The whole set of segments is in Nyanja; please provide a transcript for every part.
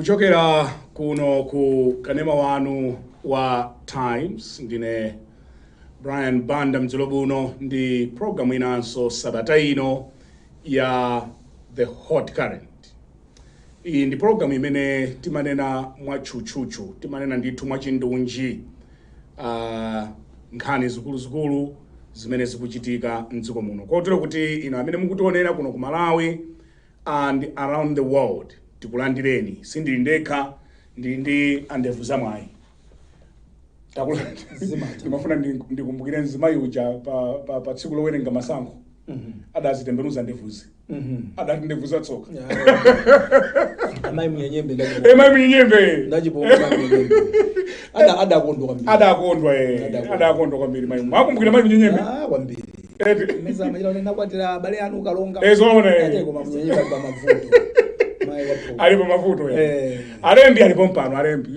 Kuchokera kuno ku kanema wanu wa Times, ndine Brian Banda mdzulo buno ndi programu inanso sabata ino ya The Hot Current. Iyi ndi programu imene timanena mwatchutchutchu, timanena ndithu mwachindunji nkhani zikuluzikulu zimene zikuchitika mdziko muno, kotero kuti ino amene mukutionera kuno ku Malawi and around the world, tikulandireni. Sindili ndekha, ndili ndi andevu zamwayi. Zimata. Ndimafuna ndikumbukire mzimayi uja pa tsiku lowerenga masankho adazitembenuza ndevuzi, adati ndevu zatsoka. Amayi Munyenyembe. Emayi Munyenyembe. Ndachiponga mayi Munyenyembe adakondwa kwambiri. Adakondwa eh. Adakondwa. Adakondwa kwambiri mayi. Mwakumbukira mayi Munyenyembe? Ah, kwambiri. Eti. Meza amachita kuti nakwatira abale anu kalonga. Eh, zoona, eh. Ate koma Munyenyembe ali pa mavuto, mayi wapho. Alipo mavuto eh. Eh. Alembi alipo mpano, alembi,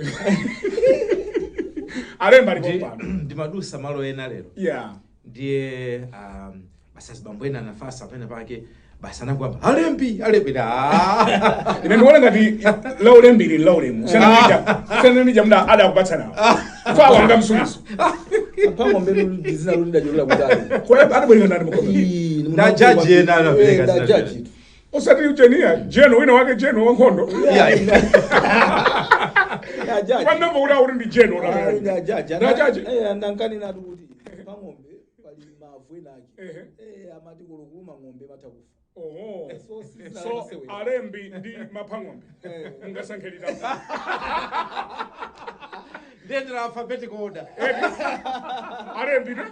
alembi alipo mpano. Ndimadusa malo ena lero, ndiye basi azibambo ena anafasa pene pake, basi anakwamba alembi, alembi da. Ine ndikuona ngati laulembi ili laulemu sananija muda adakubatsa nawo fa wanga msulizo. Pang'ombe ndizina loti ndachokera kutali. Kwa adabwereka ndani mukoma? Ii, ni Nda munthu jaji kwambiri. ena anapereka Eh, nda zina jaji zina. tu. Osati ucheniya jeno wina wake, jeno wankhondo. Ya jaji. Panamva kuti akuti ndi jeno. Ah, nda jaji. Nda jaji. Eh, ndankani natu kuti pang'ombe pali mavu enake. Ehe. Eh, amati kulukuluma ng'ombe matha kufa. Oho. So, sizina So lasewera. alembi ndi mapang'ombe Eh. mungasankhelira? Ndendera alphabetical order. Alembi ne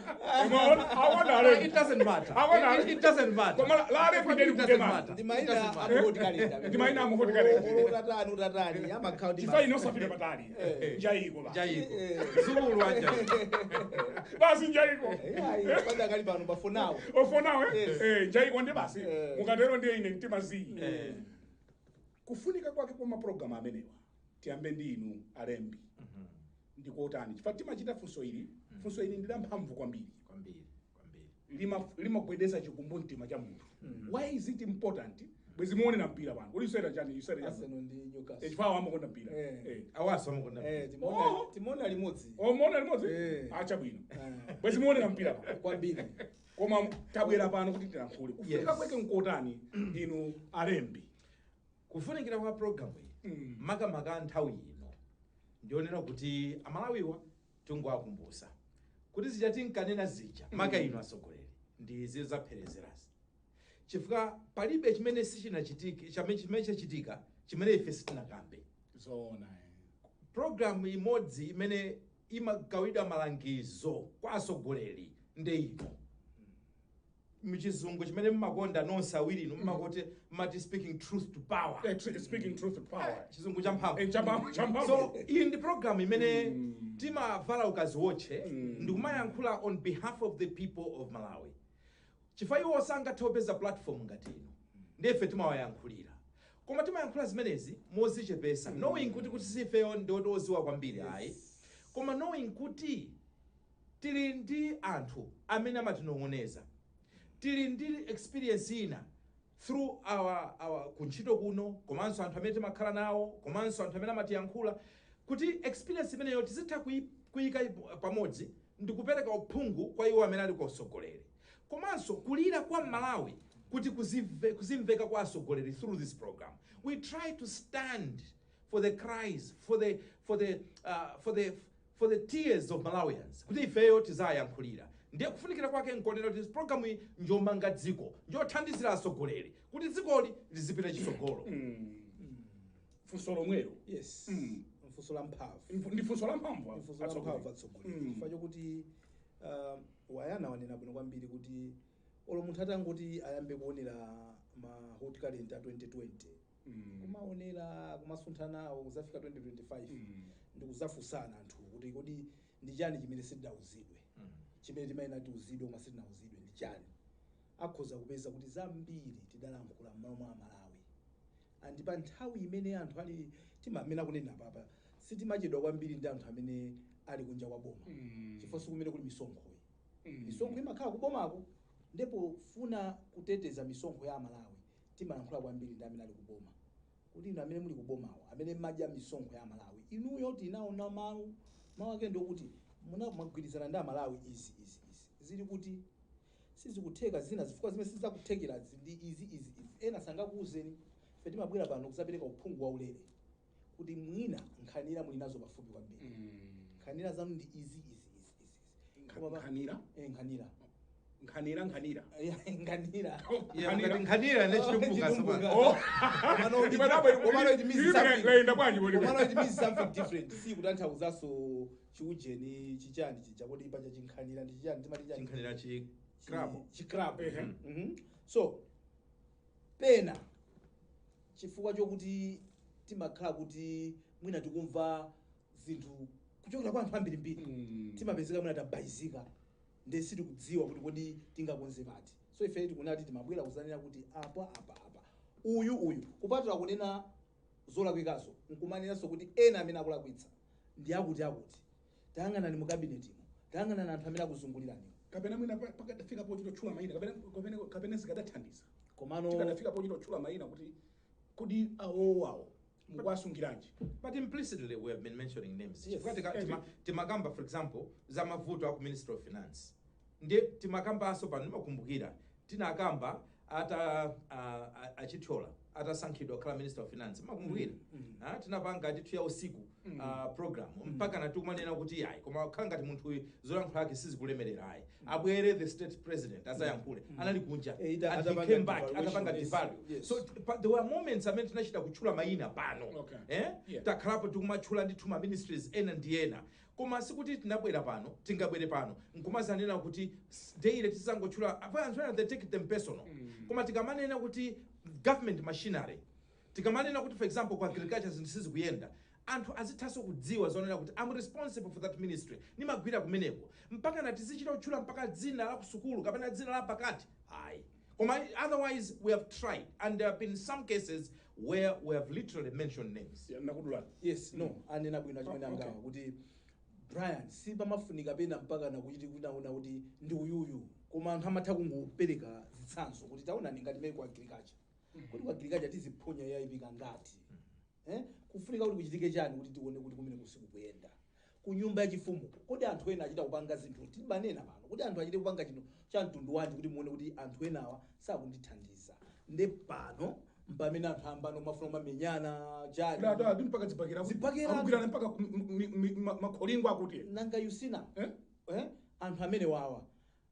umaona awona alembi. It doesn't matter. Awona. It doesn't matter. Koma la alembi ndeli It doesn't kutema. matter. Ndi It maina doesn't matter. amuhoti kalenda. Ndi maina amuhoti kalenda. Utatani utatani amakhala ndi Chifukwa inosafika patali. Eh. Njayiko ba. Njayiko. Eh. Zukulu wa njayiko. Basi njayiko. Eh, ayi, padakali pano pa for now. Ofonawe. Yes. Eh, njayiko ndi basi. Eh. Mukatero ndiye ine mtima zii. Eh. Kufunika kwake kwa mapulogalamu amenewa, tiyambe ndi inu alembi, ndikotani? Chifukwa timachita funso ili, funso ili ndi la mphamvu kwambiri. Kwambiri, kwambiri. Limagwedeza chikumbumtima cha munthu. Why is it important? Bwezi muonera mpira pano uli usera chani, usera chani? Arsenal ndi Newcastle. Chifukwa amakonda mpira. Eh. Eh. Awaso amakonda. Eh, Oh. timuona limodzi. Omuona limodzi. Eh. Achabwino. Eh. Bwezi muonera mpira pano. Kwambiri. Koma tabwera pano kuti tilankhule kufunika kwake nkotani, inu alembi? Kufunikira kwa program iyi, makamaka nthawi ino, ndionera kuti Amalawiwa tingowakumbusa kuti zija tinkanena zija, maka inu atsogoleri, ndi izi zapherezerazi, chifukwa palibe chimene sichinachitike, chimene chachitika chimene ife sitinakambe. Zoona. Programu imodzi imene imagawidwa malangizo kwa atsogoleri ndi ino. Mchizungu chimene mmakonda nonse awiri inu, mmakoti mmati "speaking truth to power". Eh, speaking truth to power. Chizungu cha mphamvu. Eh, champhamvu. So iyi ndi program imene timavala ukaziwotche ndikumayankhula on behalf of the people of Malawi, chifukwa iwo sangathe kupeza platform ngati ino, ndife timawayankhulira. Koma timayankhula zimenezi mozichepesa, knowing kuti sifeyo ndiotoziwa kwambiri ayi, koma knowing kuti tili ndi anthu amene amatinong'oneza, tili ndi experience ina through our kuntchito kuno, komanso anthu amene timakhala nawo, komanso anthu amene amatiyankhula, kuti experience imeneyo tizitha kuyika pamodzi ndi kupereka uphungu kwa iwo amene ali kusogoleri, komanso kulira kwa Malawi kuti kuzimveka kwa atsogoleri. Through this program we try to stand for the cries, for the tears of Malawians, kuti ifeyo tizayankhulira. Ndiye kufunikira kwake nkonena kuti programu iyi njomanga dziko, njothandizira atsogoleri kuti dzikoli lizipita chitsogolo. Funso lomwelo. Yes. Mfunso la mphamvu. Ndi funso la mphamvu. Mfunso la mphamvu atsogoleri, chifukwa chokuti wayana wanena bwino kwambiri kuti olo munthu atangoti ayambe kuonera ma Hot Current a 2020, kumaonera, kumasuntha nawo kuzafika 2025, ndikuzafunsana anthu kuti kodi ndi chani chimene sitinauzidwe, chimene timayenera tiuzidwe koma sitinauzidwe ndi chani, akhoza kupeza kuti zambiri tidalankhula m'malo mwa Amalawi. And pa nthawi imene anthu ali timamene akunena papa, sitimachedwa kwambiri ndi anthu amene ali kunja kwa boma, chifukwa sikumene kuli misonkhoyi. Misonkho imakhala kubomako, ndipo funa kuteteza misonkho ya Amalawi, timalankhula kwambiri ndi amene ali kuboma. Kuti inu amene muli kubomawo, amene madya misonkho ya Malawi, inuyo tinaona mawu mawu ake ndiokuti mwagwirizana ndi Amalawi izi izi izi zili kuti sizikutheka, zina zifukwa zimene sizakuthekera ndi izi izi izi. Ena sangakuwuzeni. Ife timabwera pano kuzapereka uphungu waulere kuti mwina nkhanira muli nazo pafupi kwambiri, nkhanira zanu ndi izi izi izi izi izi. Nkhanira? Eh, nkhanira. Nkhanira, nkhanira. Nkhanira. Yeah, ngati nkhanira ne Chitumbuka. Chitumbuka. Sopano. Oh. Komano it means something. Laenda bwanji bodi? Komano it means something different. Si kutanthauzaso chiujeni chichani chija, kodi paja chinkhanira ndi chichani, timati chani? Chinkhanira chi crab. Chi crab. Ehe. So pena chifukwa chokuti timakhala kuti mwina tikumva zinthu kuchokera kwa anthu ambirimbiri, timapezeka mwina tabayizika, nde sitikudziwa kuti kodi tingakonze pati. So ife tikunati timabwera kuzanena kuti apa apa apa, uyu uyu, kupatula kunena zolakwikazo, nkumanenanso kuti ena amene akulakwitsa ndi akuti akuti, tayang'anani mu kabinetimo, tayang'anani anthu amene akuzunguliraniwo. Kapena mwina pakadafika pochita tchula mayina, kapena zikadathandiza? Komano Tikadafika pochita tchula mayina kuti kodi awowawo mukuwasungiranji? But implicitly we have been mentioning names. Yes. Chifukwa timakamba, for example, za mavuto aku Ministry of Finance. Ndiye timakambanso pano, ndimakumbukira tinakamba ata achithyola atasankhidwa kukhala Minister of Finance, makumbukira? Ah, tinapanga ndithu ya usiku program mpaka natikumanena kuti ayi, koma kukhala ngati munthu uyu zolankhula ake sizikulemerera, ayi, abwere the state president azayankhule. Anali kunja Eh, and he atapanga came back devaluation, atapanga yes, devalue. So but there were moments amene tinachita kutchula mayina pano. Eh? Yeah. Takhalapo tikumatchula ndithu ma ministries ena ndi ena, koma sikuti tinabwera pano, tingabwere pano nkumazanena kuti daily tizangotchula apo anthu ena they take them personal. Koma tikamanena kuti government machinery, tikamanena kuti, for example, ku agriculture zinthu sizikuyenda, anthu azithanso kudziwa zonena kuti I'm responsible for that ministry, nimagwira kumeneko, mpaka na tizichita kutchula mpaka dzina la kusukulu kapena dzina la pakati, ayi. Koma otherwise we have tried and there have been some cases where we have literally mentioned names. Yeah, nakudulani. Yes, no, anena bwino achimene Oh, okay. angawa kuti Brian, sipamafunika pena mpaka nakuchiti kunaona kuti ndi uyuyu, koma anthu amatha kungopereka zitsanzo kuti taonani ngati mene ku agriculture, kuti ku agriculture tiziphonya yayipika ngati, eh? Kufunika kuti kuchitike chani kuti tione kuti kumene kusiku kuyenda ku nyumba yachifumu? Kodi anthu ena achita kupanga zinthu, timanena pano kuti anthu achite kupanga chinthu cha mtundu wanji kuti muone kuti anthu enawa sakundithandiza? Nde pano mpamene anthu ambano mafuna kumamenyana chani. Ati mpaka zibakera. Zibakera. Akugwirana mpaka makholingo akuti. Nanga yusina Eh? eh? Anthu amene wawa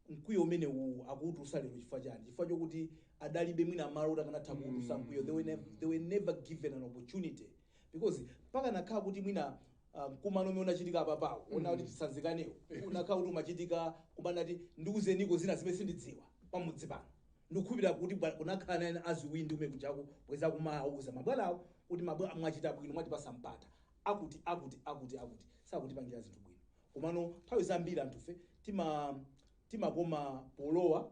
mkwiyo umene uwu akuwutulutsa lero chifukwa chani? Chifukwa chokuti adalibe mwina malo kuti akanatha kuwutulutsa mkwiyo. They were never given an opportunity, because mpaka nakhala kuti mwina mkumano umene unachitika apapawo, ona kuti tisanzikanewo, unakhala kuti umachitika kumanati ndiuzeniko zina zimene sindidziwa pamudzi pano. Ndikukhulupirira kuti kunakhala nani aziwindi umene kujaku bweza kumawuza mabwanawo kuti mwachita bwino, mwatipasa mpata, akuti akuti akuti akuti sakutipangira zinthu bwino. Komano nthawi zambiri anthufe timakoma polowa,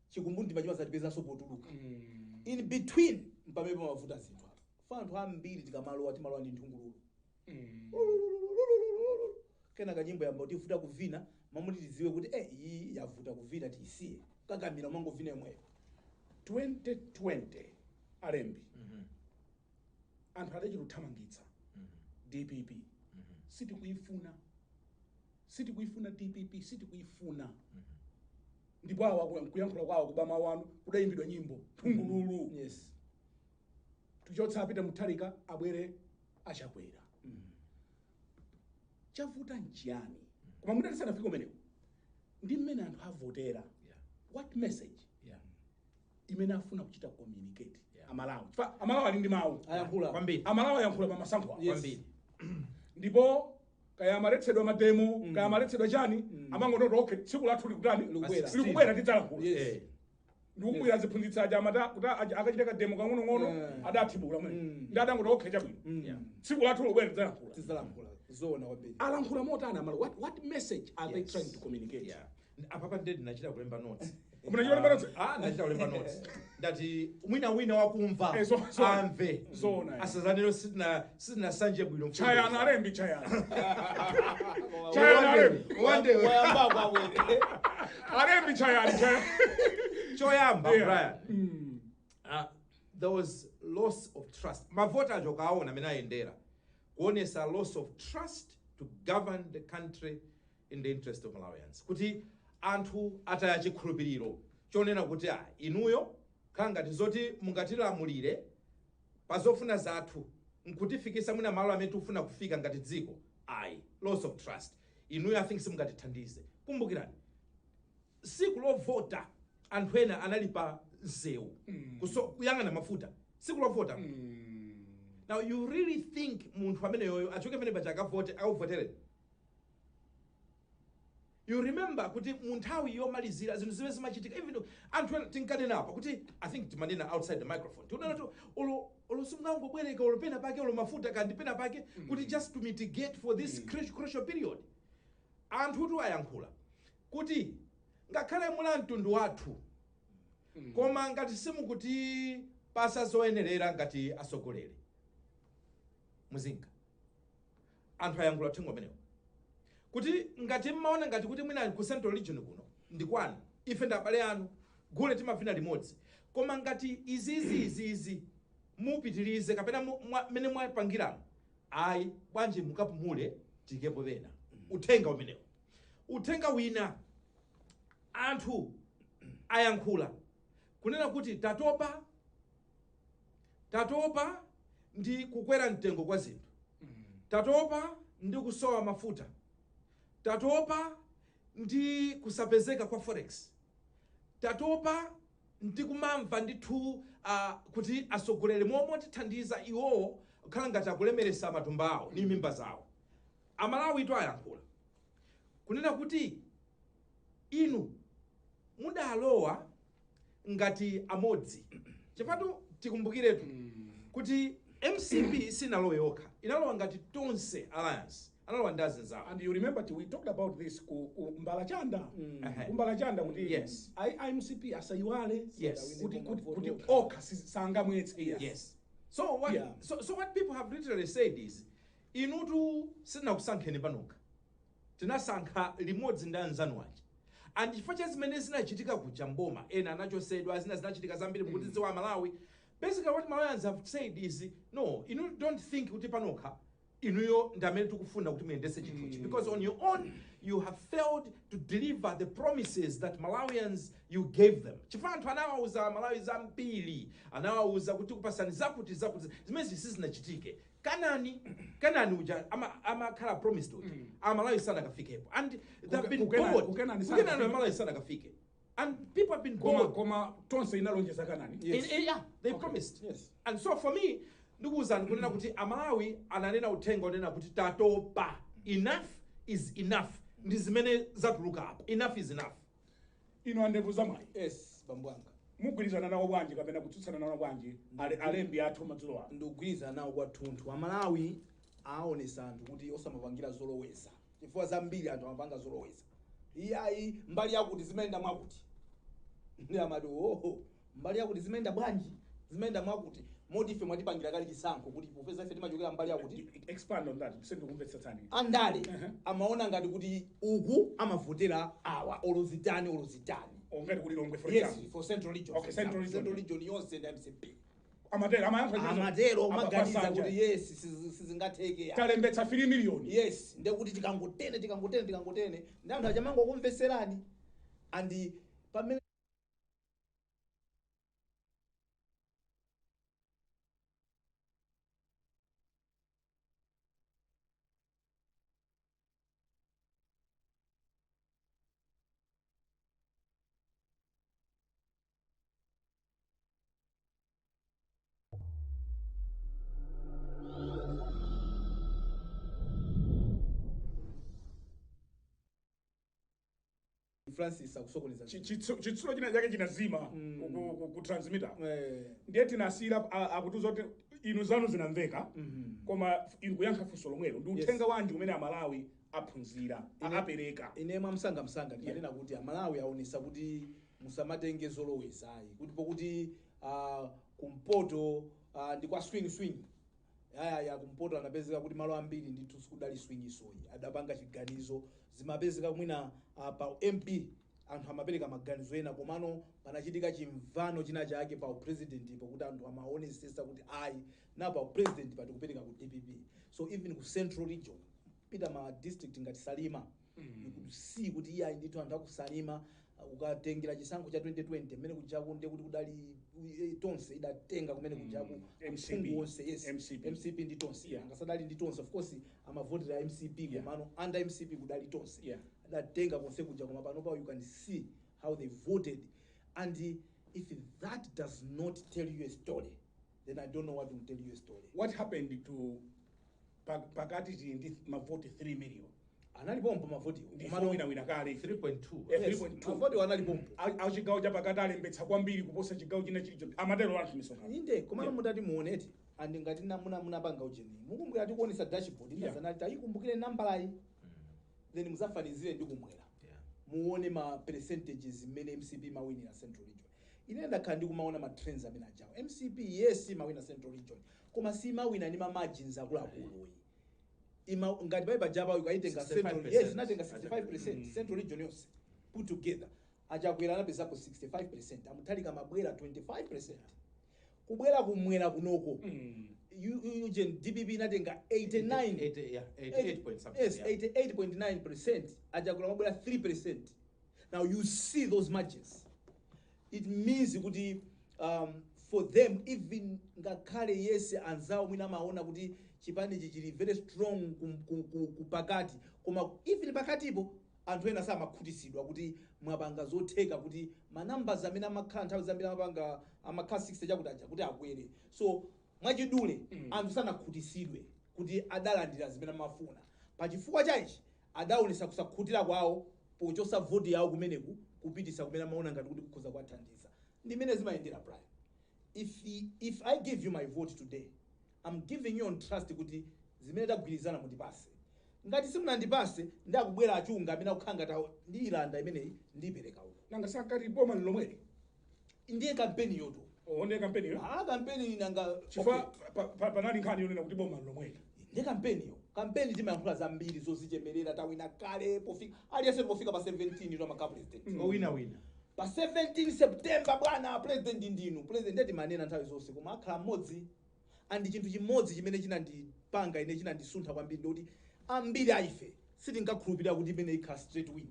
chikumbumtima chimazatipezanso potuluka. In between mpamene pamavuta zinthu apa. Fa anthu ambiri tikamalowa, timalowa ndi nthungululu, kenaka nyimbo yamba kutivuta kuvina, mamuti tidziwe kuti eh, iyi yavuta kuvina, tiyisiye, kakamira mwangovina yomweyo. 2020, alembi, anthu adachita kuthamangitsa DPP. Sitikuifuna, sitikuifuna DPP, sitikuifuna. Ndipo awa kuyankhula kwawo kuba mawu anu, kudayimbidwa nyimbo thungululu, tichotsa apita Mutharika, abwere Achakwera. Chavuta nchiyani? Koma mwina tisanafike kumeneko, ndi mmene anthu avotera, what message imene afuna kuchita communicate Amalawi? Chifukwa Amalawi ali ndi mawu. Ayankhula. Kwambiri. Amalawi ayankhula pa masankho awo. Yes. Kwambiri. Ndipo kaya amaletsedwa ma demo, kaya amaletsedwa chani, amangonoti okay, tsiku lathu likutani? Likubwera. Likubwera, tidzalankhula. Yes. Ndikumbwira aziphunzitsi aja amata kuti akachita ka demo kang'onong'ono, adathibula mwene, ndi adangoti okay, chabwino, tsiku lathu likubwera, tidzalankhula. Tidzalankhula, zoona kwambiri. Alankhula motani Amalawi? What message are they trying to communicate? Yeah. Apapa ndedi ndinachita kulemba notes. Munachita kulemba notes? Ah, ndachita kulemba notes. Ndati mwina wina wakumva Eh, amve. Zoona, eh. Asazanero sitina sanje bwino. Chayana alembi, chayana, chayana alembi. Wande. Wayambako awere. Alembi, chayani, chayani. Choyamba, Yeah. Brian. There was lot Loss of trust. Mavoti acho kaona amene ayendera kuonesa loss of trust to govern the country in the interest of Malawians, kuti anthu ataya chikhulupiriro chonena kuti a inuyo khala ngati zoti mungatilamulire pa zofuna zathu nkutifikisa mwina malo amene tikufuna kufika ngati dziko, ayi. Loss of trust. Inuyo, I think simungatithandize. Kumbukirani siku lovota, anthu ena anali pa msewu kuyang'ana mafuta siku lovota. Now you really think munthu ameneyoyo achoke pamene paja akavote, akavotere? You remember kuti mu nthawi yomalizira zinthu zimene zimachitika, even though anthu ena tinkanenapo kuti, I think timanena outside the microphone, tikunena kuti olo simungangobwereka olo pena pake, olo mafuta kandi pena pake, kuti just to mitigate for this crucial period. Anthutu ayankhula kuti ngakhale mula mtundu wathu, koma ngati simukuti pasa zoyenerera ngati atsogoleri, muzinga. Anthu ayankhula uthenga umenewo kuti ngati mmaona ngati kuti mwina ku Central Region kuno ndi kwanu, ife ndi abale anu, gule timavina limodzi, koma ngati izizi izizi mupitirize kapena mmene mwapangiramo, ayi, bwanji mukapumule, tikepo pena. Uthenga umenewo. Uthenga wina, anthu ayankhula kunena kuti tatopa, tatopa ndi kukwera mtengo kwa zinthu, tatopa ndi kusowa mafuta, tatopa ndi kusapezeka kwa forex, tatopa ndi kumamva ndithu kuti atsogoleri momwe tithandiza iwowo kukhala ngati akulemeresa matumba awo ndi mimba zawo. Amalawi to ayankhula kunena kuti inu mudalowa ngati amodzi. Chifatu tikumbukiretu kuti MCP sinalowe yokha, inalowa ngati Tonse Alliance, analowa ndi azinzawo. And you remember we talked about this ku Mbalachanda, ku Mbalachanda, kuti MCP asayiwale kuti okha sangamwetse. Yes. So what so what people have literally said is, inutu sitinakusankheni panokha, tinasankha limodzi ndi anzanu aja, and chifukwa cha zimene zinachitika kuja mboma, ena anachosedwa, zina zinachitika zambiri, mukutidziwa Malawi. Basically what Malawians have said is, no, inu don't think kuti panokha inuyo ndi amene tikufuna kuti muyendese chinthuchi, because on your own you have failed to deliver the promises that Malawians you gave them. Chifukwa anthu anawauza Malawi zambiri, anawauza kuti kupasani zakuti zakuti, zimene sizinachitike. Kanani, Kanani uja amakhala promised uja, Amalawi sanakafikepo, and they have been bored. Kukenani Kukenani sanakafike. Amalawi sanakafike, and people have been Koma bored. Koma Tonse inalonjeza Kanani. Yeah, they promised. And so for me, ndikuwuzani kunena kuti Amalawi ananena uthenga unena kuti tatopa, enough is enough. Ndi zimene zatuluka apa, enough is enough. Ino andevu zamwayi, Yes, bambo anga. Mugwirizana nawo bwanji kapena kutsutsana nawo bwanji alembi athu madzulo ano? Ndikugwirizana nawo kwathunthu. Amalawi aonesa anthu kuti osamapangira zoloweza, chifukwa zambiri anthu amapanga zoloweza. Iyayi, mbali yakuti zimayenda mwakuti, ndi amati, oho, mbali yakuti zimayenda bwanji? Zimayenda mwakuti, moti ife mwatipangira kale chisankho kuti popeza ife timachokera mbali yakuti. Expand on that, sindikumvetsetsani. Andale amaona ngati kuti uku amavotera awa, olozitani olozitani. Ongati ku Lilongwe, for example? For Central Region. Okay, for Central example. Region. Central Region yonse ndi MCP. Amatero, amayankha. Amatero, Apa maganiza pasanja. kuti yes, sizingatheke. Talembetsa 3 million. Yes, ndekuti tikangotene, tikangotene, tikangotene, ndi anthu achamango kumveserani. And pamene Francis akusokoneza. Chitsulo china chake chinazima ku transmitter. Ndiye tinasiyira akutiuza kuti inu zanu zinamveka, koma inu kuyankha funso lomwelo ndi uthenga wanji umene Amalawi aphunzira, apereka? Ine mwamsangamsanga ndimanena kuti Amalawi aonesa kuti musamatenge zolowezayi, kuti pokuti kumpoto ndi kwa swing swing ayaya, kumpoto anapezeka kuti malo ambiri ndithu sikudali swing, soyi adapanga chiganizo, zimapezeka mwina pa MP. Anthu amapereka maganizo ena, komano panachitika chimvano china chake pa president ipo kuti anthu amaonesesa kuti ayi, na pa president patikupereka ku DPP. So even ku Central Region, pita ma district ngati Salima, you could see kuti iyayi ndithu, anthu akusalima, ukatengera chisankho cha 2020 mmene kujaku, ndiye kuti kudali Tonse idatenga kumene kujaku. MCP. Aphungu onse, yes. MCP. MCP ndi Tonse. Angasadali ndi Tonse, of course amavotera MCP, komano under MCP kudali Tonse. Adatenga konse kuja, koma panopa you can see how they voted, and if that does not tell you a story, then I don't know what will tell you a story. What happened to pakati tili ndi mavoti 3 million? Analipompo mavotiwo. Ndi winawina kale. 3.2. Eh, Yes, 3.2. mavotiwo analipompo. Achigawo chapakati alembetsa kwambiri kuposa chigawo china chilicho, amatero anthu misonkhano. Inde, komano mutati muoneti, and ngati munapanga ujeni, mukumbukira tikuonesa dashboard, inazanali tayikumbukire nambalayi, then muzafanizire ndi kumwera, muone ma percentages mmene MCP mawinira Central Region. Ine ndakhala ndikumaona ma trends amene ajawo. MCP, yes, imawina Central Region, koma simawina ndi ma margins akuluakulu. Ima ngati pali pajapa ukaitenga Central, 65%. yes, inatenga 65% Central Region yonse put together. Achakwera anapezapo 65%, amuthalika mabwera 25%. Kubwera kumwera kunoko, Eugene, DPP inatenga 89 80, yeah, 88 point something. Yes, 88.9%. Achakwera mabwera 3%. Now you see those margins. It means kuti for them, even ngakhale, yes, anzawo mwina amaona kuti chipanichi chili very strong kupakati, koma even pakatipo anthu ena samakhutisidwa kuti mwapanga zotheka kuti ma numbers amene amakhala nthawi zambiri amapanga amakhala 60 chakuti aja kuti akwere. So mwachidule, anthu sanakhutisidwe kuti adalandira zimene amafuna. Pachifukwa chaichi adaonesa kusakhutira kwawo pochosa voti yawo kumeneku kupitisa kumene amaona ngati kuti kukhoza kuwathandiza. Ndimene zimayendera, Brian. If I give you my vote today, I'm giving you on trust kuti zimene tagwirizana mundipase. Ngati simunandipase, ndakubwera achunga amene akukhala ngati ndiyilanda imeneyi, ndiyipereka uko. Nanga sankati boma lomweli? Ndiye kampeni yoto. Onde kampeniyo. Ah, kampeni nanga Chifukwa okay. panali nkhani yonena kuti boma lomweli. Ndi kampeniyo. Kampeni timayankhula zambiri zozichemerera, tawina kale, pofika aliyense pofika pa 17 to amakhala president. Owina wina. Pa 17 September, bwana president ndinu president, ndeti manena nthawi zonse, koma akhala mmodzi. And chinthu chimodzi chimene chinandipanga ine, chinandisuntha kwambiri, ndikuti ambiri aife sitingakhulupirira kuti imene ikhala straight win.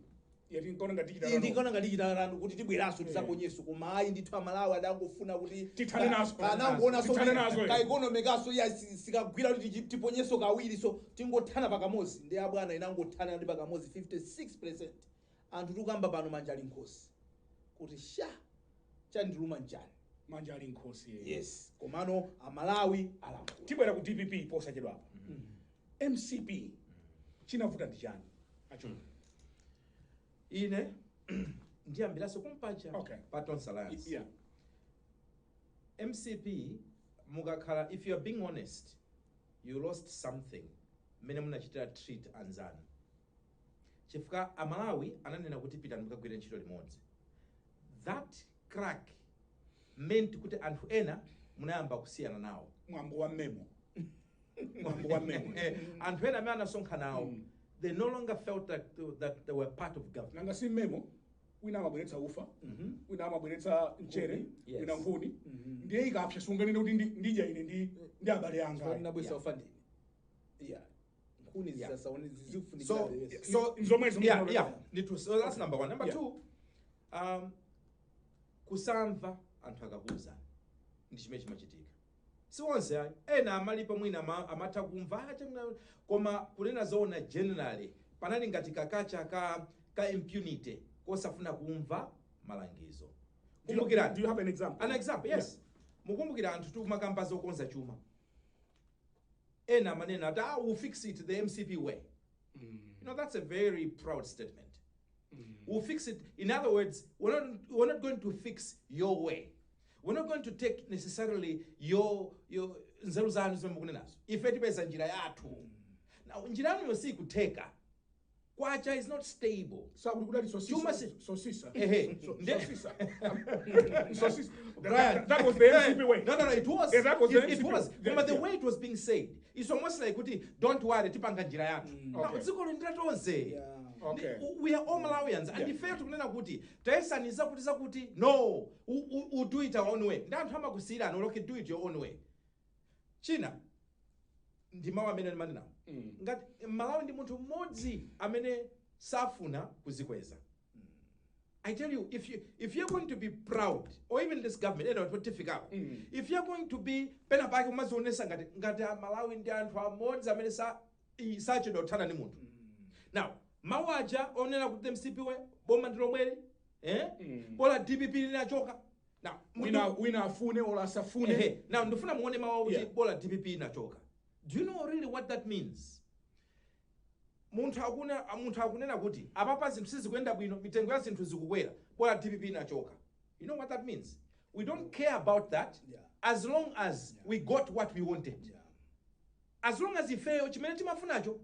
Yati nkaona ngati tichita. Ndikaona ngati tichita kuti tibweranso tizaponyeso, koma ayi ndithu, Amalawi adangofuna kuti Tithane nazo. Anangoonanso Tithane nazo, eh. ka economy kaso iya sikagwira kuti tiponyeso kawiri, so tingothana pakamodzi. Ndi abwana inangothana ndi pakamodzi 56%. Anthu tikukamba pano manja ali nkhosi kuti sha, chandiluma njani? Manja ali nkhosi. Yes, komano Amalawi alankhula. Tibwera ku DPP posachedwapo. MCP chinavuta ndi chani, achunga? Ine ndiyambiranso kumpacha pa Tonse Alliance. MCP mukakhala, if you are being honest, you lost something mmene munachitira treat anzanu, chifukwa Amalawi ananena kuti pitani mukagwire ntchito limodzi. That crack meant kuti anthu ena munayamba kusiyana nawo. Mwambo wa memo, mwambo wa memo. Anthu ena amene anasonkha nawo, they no longer felt that they were part of government. Nanga si memo, wina amabweretsa ufa, wina amabweretsa mchere, wina nkhuni, ndiye ikapsa sunganene kuti ndidya ine ndi abale anga. Nabwesa ufa ndine, yeah, nkhuni zisasaone zizifunikira. So Yes. so Nzomwezo. Yeah, ndithu. So that's number one. Number two, kusamva anthu akakuwuzani ndi chimene chimachitika. Si onse ayi, ena amalipo mwina amatha kumva, "Ah, koma kunena zoona, generally panali ngati kakacha ka impunity kosafuna kumva malangizo. Kumbukirani. Do you have an example? An example, yes. Mukumbukira anthu tikumakamba zokonza chuma, ena amanena ati, "Ah, we'll fix it the MCP way." That's a very proud statement. "We'll fix it." In other words, we're not going to fix your way. We're not going to take necessarily your nzeru zanu zimene mukunenazo. Ife tipeza njira yathu. Now, njira yanuyo sikutheka. Kwacha is not stable. Sakuti kudali Chuma sosisa. Sosisa. Ehe. Sosisa. Sosisa. Brian. That was the MCP way. No, it was. Yeah, that was the It MCP. was. Yeah, But the way it was being said, it's almost like kuti, "Don't worry, tipanga njira yathu." Now, dziko lino tonse. We are all Malawians and ife tikunena kuti tayesaniza kuti zakuti no, we do it our own way. Ndi anthu amakusiyirani, okay, do it your own way. China ndi mawu amene ndimanenawo. Ngati Malawi ndi munthu mmodzi amene safuna kuzikweza. I tell you, if you're going to be proud, or even this government, tifikapo, if you're going to be pena pake umazionesa ngati Amalawi ndi anthu amodzi amene sachedwa kuthana ndi munthu. Now, mawu aja onena kuti MCP we boma ndi lomweli, eh? Bola DPP linachoka. Now, Wina afune or asafune. Ehe. Now, ndifuna muone mawu akuti bola DPP inachoka. Do you know really what that means? Munthu akunena kuti apapa zinthu sizikuyenda bwino, mitengo ya zinthu zikukwera, bola DPP inachoka. You know what that means? We don't care about that as long as we got what we wanted. As long as ifeyo chimene timafunacho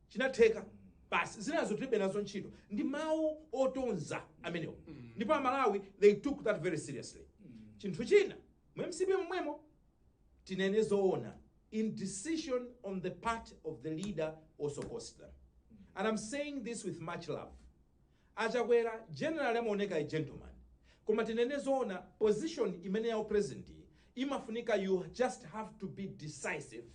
chinatheka, basi, zinazo tilibe nazo ntchito. Ndi mawu otonza amenewo. Ndipo Amalawi, they took that very seriously. Chinthu china, mu MCP momwemo, tinene zoona, indecision on the part of the leader also cost them. And I'm saying this with much love. Achakwera generally amaoneka a gentleman, koma tinene zoona, position imene yawo president iyi, imafunika you just have to be decisive.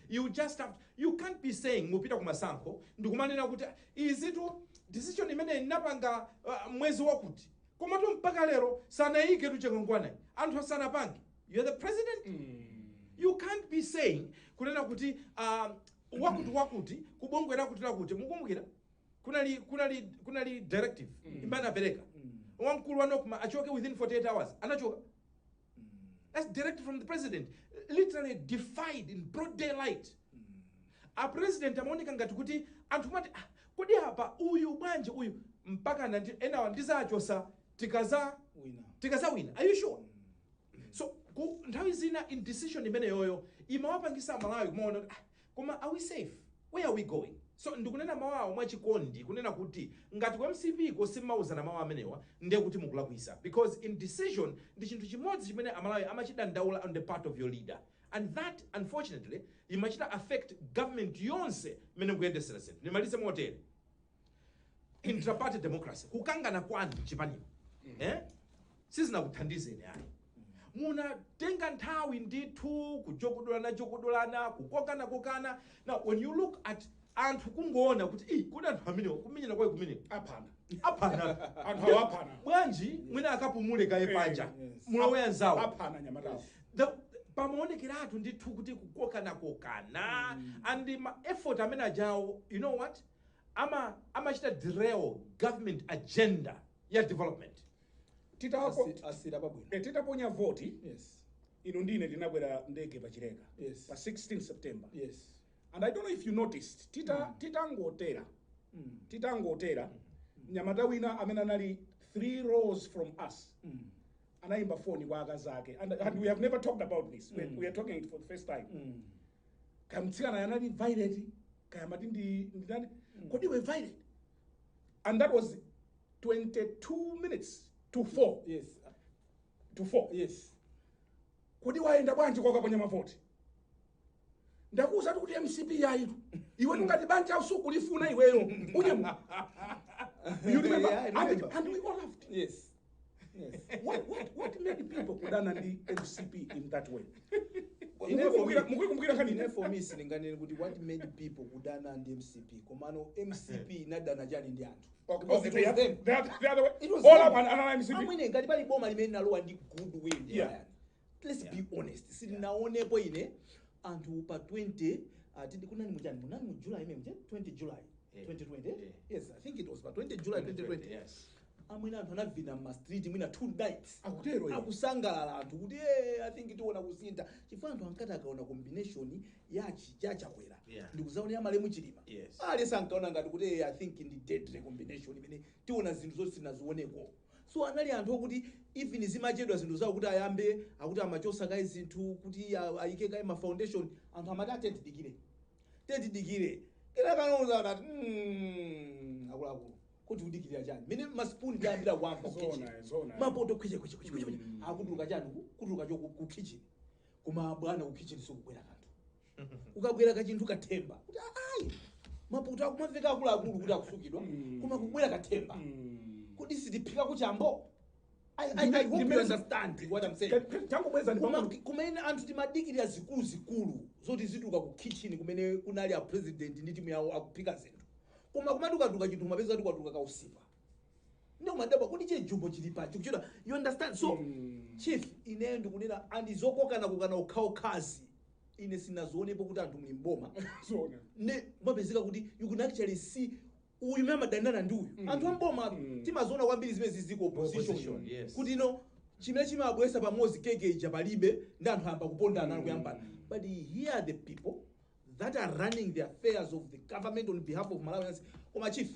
You just have you can't be saying mupita kumasankho ndikumanena kuti izitu decision imene inapanga mwezi wakuti, komatu mpaka lero sanayike tuchekongwana, anthu asanapange. You're the president. You can't be saying kunena kuti wakuti wakuti kubongwera kuti lakuti. Mukumbukira kunali directive imene apereka wamkulu wa NOCMA achoke within 48 hours. Anachoka. That's directive from the president, literally defied in broad daylight. A president amaoneka ngati kuti anthu mati, "Ah, kodi apa uyu bwanji uyu mpaka nandi enawa ndizachosa tikaza Wina. Tikazawina?" Are you sure? So nthawi zina indecision imeneyoyo imawapangisa Malawi kumaona kuti, "Ah, koma are we safe? Where are we going?" So ndikunena mawu awo mwachikondi kunena kuti ngati ku MCP ko simmauzana mawu amenewa, ndiye kuti mukulakwisa, because indecision ndi chinthu chimodzi chimene Amalawi amachidandaula on the part of your leader, and that unfortunately imachita affect government yonse imene mukuyendesera zinthu. Ndimalize motere: intraparty democracy, kukangana kwanu chipanimo, eh? Sizinakuthandizeni ayi. Munatenga nthawi ndithu kujokodolana jokodolana, kukokana kokana. Now when you look at anthu kungoona kuti "Ii, kodi anthu amenewa kumenyana kwayi kumeneko Aphana. Aphana." Anthu awo aphana. Bwanji mwina akapumule kaye panja, mulowe anzawo. Aphana nyamatawo. Pamaonekeratu ndithu kuti kukokana kokana and ma effort amene ajawo, you know what, amachita derail government agenda ya development. Asira pabwino. Titaponya voti, inu ndine tinakwera ndege pachileka pa 16 September. And I don't know if you noticed, titangotera, titangotera, mnyamata wina amene anali three rows from us anayimba foni kwa akazi ake, and we have never talked about this, we are talking it for the first time. Kamtsikana anali Violet, kayamati ndi ndani, "Kodi we Violet?" And that was 22 minutes to 4. To 4. "Kodi wayenda bwanji kwakaponya mavoti? Ndakuwuza kuti MCP yayitu iwe ngati banja usukulifuna iweyo unyemu." You remember? Yeah, I And, remember. and we all laughed. What made people kudana ndi MCP in that way? Mukuikumbukira nkhani? Ine for me sindinganene kuti what made people kudana ndi MCP, komano MCP inadana chani ndi anthu? Because Okay, it was them. The other way. It was All them. up and MCP. Amwene, ngati pali boma limene linalowa ndi goodwill, Brian, let's be honest, sindinaonepo ine anthu pa 20, tidi kunani muchani, munani mu July imene mche 20 July 2020. Yeah. Yes, I think it was pa 20 July 2020. Amwene, anthu anavina mma street mwina 2 nights. Akutero iwo. Akusangalala anthu kuti, "Eh, I think tiona kusintha," chifukwa anthu ankati akaona combination ya Chakwera ndikuzaona ya malemu Chilima, aliyense ankaona ngati kuti, "Eh, I think ndi deadly combination imene tiona zinthu zoti sinazioneko." So anali anthu okuti even zimachedwa zinthu zawo kuti ayambe, akuti amachosa kaye zinthu kuti ayike kaye ma foundation, anthu amati, "Ate tidikire, tetidikire." Kena kanauza anati, akuluakulu, kuti kudikirira chani mene masipuni tayambira kuwamva ku kitchen. Zona, zona. Mapoto kwiche kwiche kwiche kwiche, akutuluka chani kutuluka cho ku kitchen. Koma bwana, ku kitchen sikubwera kanthu, ukabwera kachinthu kathemba kuti ayi, mapoto akumamveka akuluakulu kuti akusukidwa, koma kubwera kathemba. Kuti sitiphika kuchambo. I hope you understand what I'm saying. Tangobweza ndi Koma kumene anthu timadikirira zikuluzikulu zoti zituluka ku kitchen kumene kunali a president ndi timu yawo akuphika zinthu, koma kumatukatuka chinthu, kumapeza kuti kwatuluka kausipa, ndi kumadabwa kuti chejumbo chili pachi kuchita, you understand? So chief, ineyo ndikunena andizokokana kokana okhaokhazi, ine sinazionepo kuti anthu muli mboma Zona. Ne kumapezeka kuti you can actually see uyu mene amadanana ndi uyu. Anthu amboma timaziona kwambiri zimene ziziko opposition, Opposition, yes. kuti ino chimene chimabwesa pamodzi keke ija palibe, ndi anthu ayamba kupondana mm. kuyambana. But here are the people that are running the affairs of the government on behalf of Malawians. Koma chief,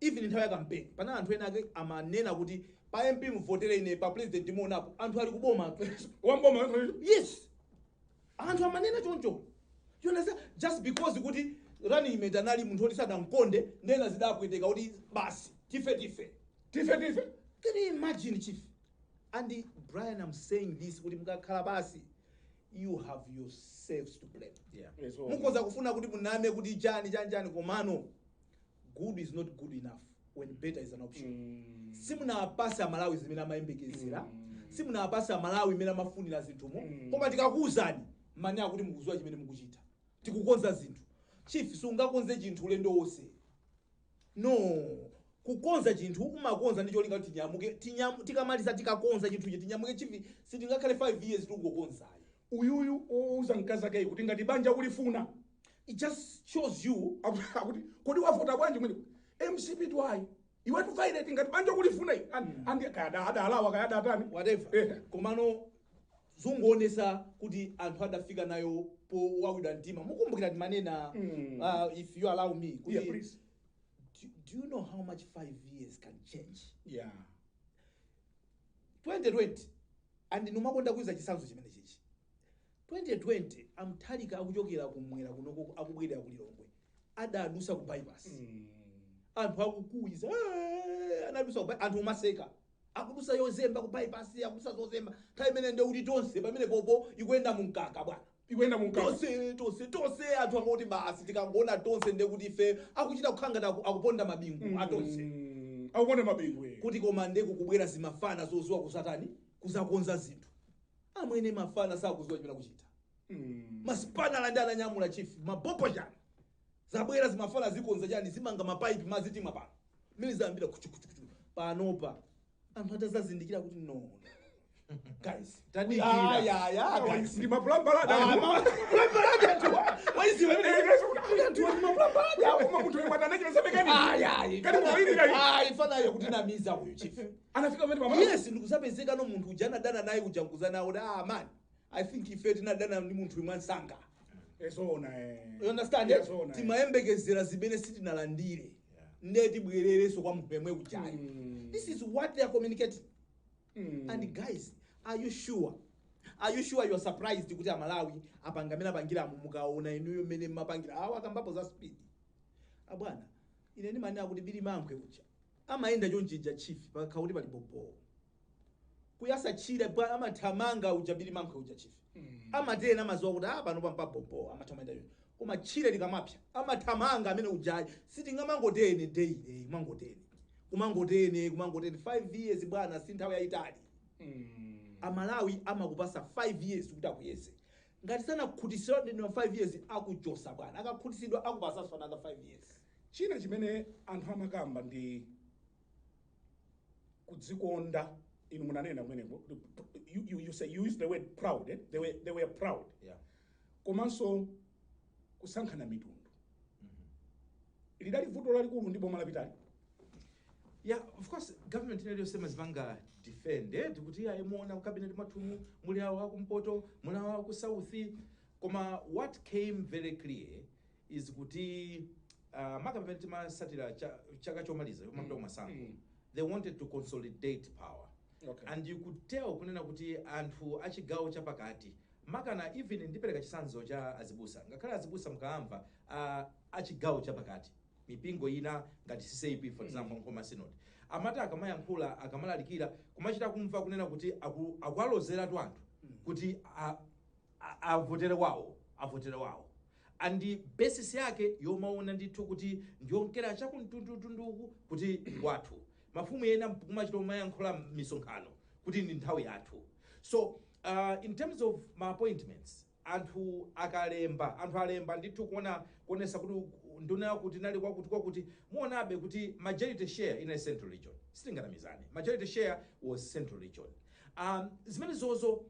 even nthawi ya campaign, pana anthu ena ake amanena kuti pa MP mvotere ine, pa president muonapo. Anthu ali kuboma. Wamboma. Yes, anthu amanena choncho, you understand? Just because kuti running mate anali munthu oti sadamkonde, ndena zidapweteka kuti basi, tife tife. Tife tife. Can you imagine, chief? And Brian, I'm saying this kuti mukakhala basi, you have yourselves to blame. Mukhoza kufuna kuti muname kuti chani chani chani, komano good is not good enough when better is an option. Simunawapasa Malawi zimene amayembekezera, simunawapasa Malawi imene amafunira zinthumo. Koma tikakuwuzani manena kuti mukuziwa chimene mukuchita, tikukonza zinthu. Chief, sungakonze chinthu ulendo wonse, no. Kukonza chinthu umakonza ndi cholinga kuti tinyamuke, tikamaliza tikakonza chinthuchi tinyamuke. Chief, sitingakhale 5 years tikungokonzayo. Uyuyu ouza mkazi akeyi kuti ngati banja kulifuna, It just shows you. Akuti kodi wavota bwanji mwene MCP twayi iwetu violet, ngati banja kulifuna iyi andi kaya adalawa kaya adatani. Whatever. Komano zunguonesa kuti anthu adafika nayo powawidwa mtima. Mukumbukira timanena, if you allow me, kuti Yeah, please. Do you know how much 5 years can change? Yeah. 2020, and numakonda kuiza chisanzo chimene chichi, 2020 amthalika akuchokera kumwera kunoko akubwerera ku Lilongwe, adadusa ku bypass. Anthu akukuwiza, "Eh," anadusa ku anthu umaseka, akudusa yozemba ku bypass, akudusa zozemba. Nthawi imene ndiye kuti tonse pamene popo ikuyenda mumkaka, bwana. Ikuyenda mumkaka. Tonse tonse tonse, anthu angoti basi tikangoona tonse ndiye kuti ife akuchita kukhala ngati akuponda mabingu atonse. Akuponda mabingu, eh. Kuti koma ndeku kubwera zimafana zoziwa kuzatani, kuzakonza zinthu. Amwene, mafana sakuziwa chimene akuchita. Masipanala ndi ananyamula, chief, mabopo chani, zabwera zimafana zikonza chani, zimanga mapaipi mazitimwa pano mmene zayambira kuchukuchukuchu. Panopa anthu atazazindikira kuti no, no, guys. Tadikira. Ah, ya, guys. Ndi mapulambalada. Ah, mapulambalada anthu waiziwa imene anthu ndi mapulambalada. Koma munthu yemwe atanachita Ayi, ayi. Kani kuwirira iyi. Ayi, fanayo kuti namiza uyu, chief. Anafika pamene pamalo. Yes, ndikuzapezeka no munthu uja anadana naye uja nkuzana kuti, "Ah man, I think ife tinadana ndi munthu imwe ansanga." Ezona, eh. You understand? Yes, zona, eh. Timayembekezera zimene sitinalandire, ndiye tibwererenso kwa munthu yemwe ujayo. This is what they are communicating. And guys, are you sure you are surprised kuti Amalawi apanga amene apangiramo? Mukaona inuyo mmene mmapangira awo, akambapo za speed, abwana, ine ndimanena kuti bili mankhwe uja amayenda chonchija, chief, pakakhala kuti pali bobo kuyasa tchire bwana, amathamanga uja bili mankhwe uja, chief. Amatena amaziwa kuti ah, pano pampa bobo, amathamanga choncho, koma tchire likamapsa amathamanga amene ujayi. Sitingamangotene daily, kumangotene kumangotene kumangotene. 5 years, bwana, si nthawi yayitali. Amalawi amakupasa 5 years kuti akuyese. Ngati sanakhutisidwa ndi 5 years, akuchosa, bwana. Akakhutisidwa, akupasanso another 5 years. China chimene anthu amakamba ndi kudzikonda. Inu munanena kumeneko, you say, you use the word proud, eh? They were proud. Komanso kusankhana mitundu lidali vuto lalikulu ndi boma lapitali. Yeah, of course, government ina iliyonse imazipanga defend, eh, tikuti ayi, muona ku cabinet mwathumu muli awo akumpoto, muli awo aku south. Koma what came very clear is kuti maka pamene timasatira chaka chomaliza chomapita kumasankho, they wanted to consolidate power. And you could tell kunena kuti anthu achigawo chapakati Makana even ndipereka chitsanzo cha azibusa. Ngakhale azibusa mukaamva achigawo chapakati, mipingo ina ngati CCAP, for example, Nkhoma Synod, amati akamayankhula, akamalalikira, kumachita kumva kunena kuti akualozeratu anthu kuti avotere wawo, avotere wawo. And basis yake yomaona ndithu kuti ndiyonkera chakumtundutunduku kuti kwathu. Mafumu ena kumachita kumayankhula misonkhano kuti ndi nthawi yathu. So in terms of ma appointments, anthu akalemba, anthu alemba ndithu kuona kuonesa kuti nduna yakuti nali kwakuti kwakuti, muonabe kuti majority share inali Central Region. Sitinganamizane, majority share was Central Region. Zimene zozo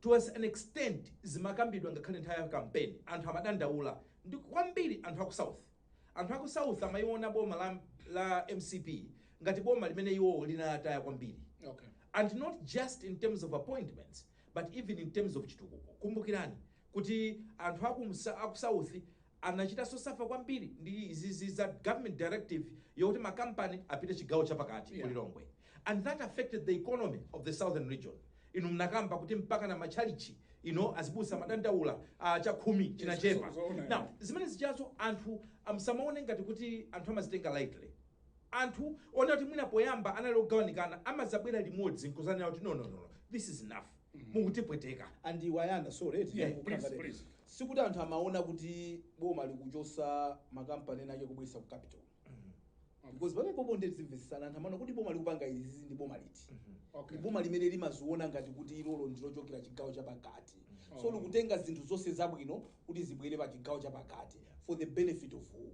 to an extent zimakambidwa ngakhale nthawi ya campaign. Anthu amadandaula ndi kwambiri anthu aku South. Anthu aku South amayiona boma la MCP ngati boma limene iwo linataya kwambiri, and not just in terms of appointments but even in terms of chitukuko. Kumbukirani kuti anthu aku South anachitanso suffer kwambiri ndi izizi za government directive yokuti makampani apite chigawo chapakati, ku Lilongwe, and that affected the economy of the southern region. Inu mnakamba kuti mpaka na machalichi ino azibusa madandaula, chakhumi chinachepa. Zoona. Now zimene zichazo anthu amsamaone ngati kuti anthu amazitenga lightly. Anthu one kuti mwina poyamba anali ogawanikana, amazabwera limodzi nkuzanena kuti, "No, no, no, no, this is enough, mukutipweteka." And wayana, sorry. Yeah, please, please. Sikuti anthu amaona kuti boma likuchosa makampani ena ake kubwesa ku capital, because pamene ndizimvesesana, anthu amaona kuti boma likupanga izizi ndi boma liti? Ndi boma limene limaziona ngati kuti ilolo ndilochokera chigawo chapakati, so likutenga zinthu zonse zabwino kuti zibwere pa chigawo chapakati for the benefit of who?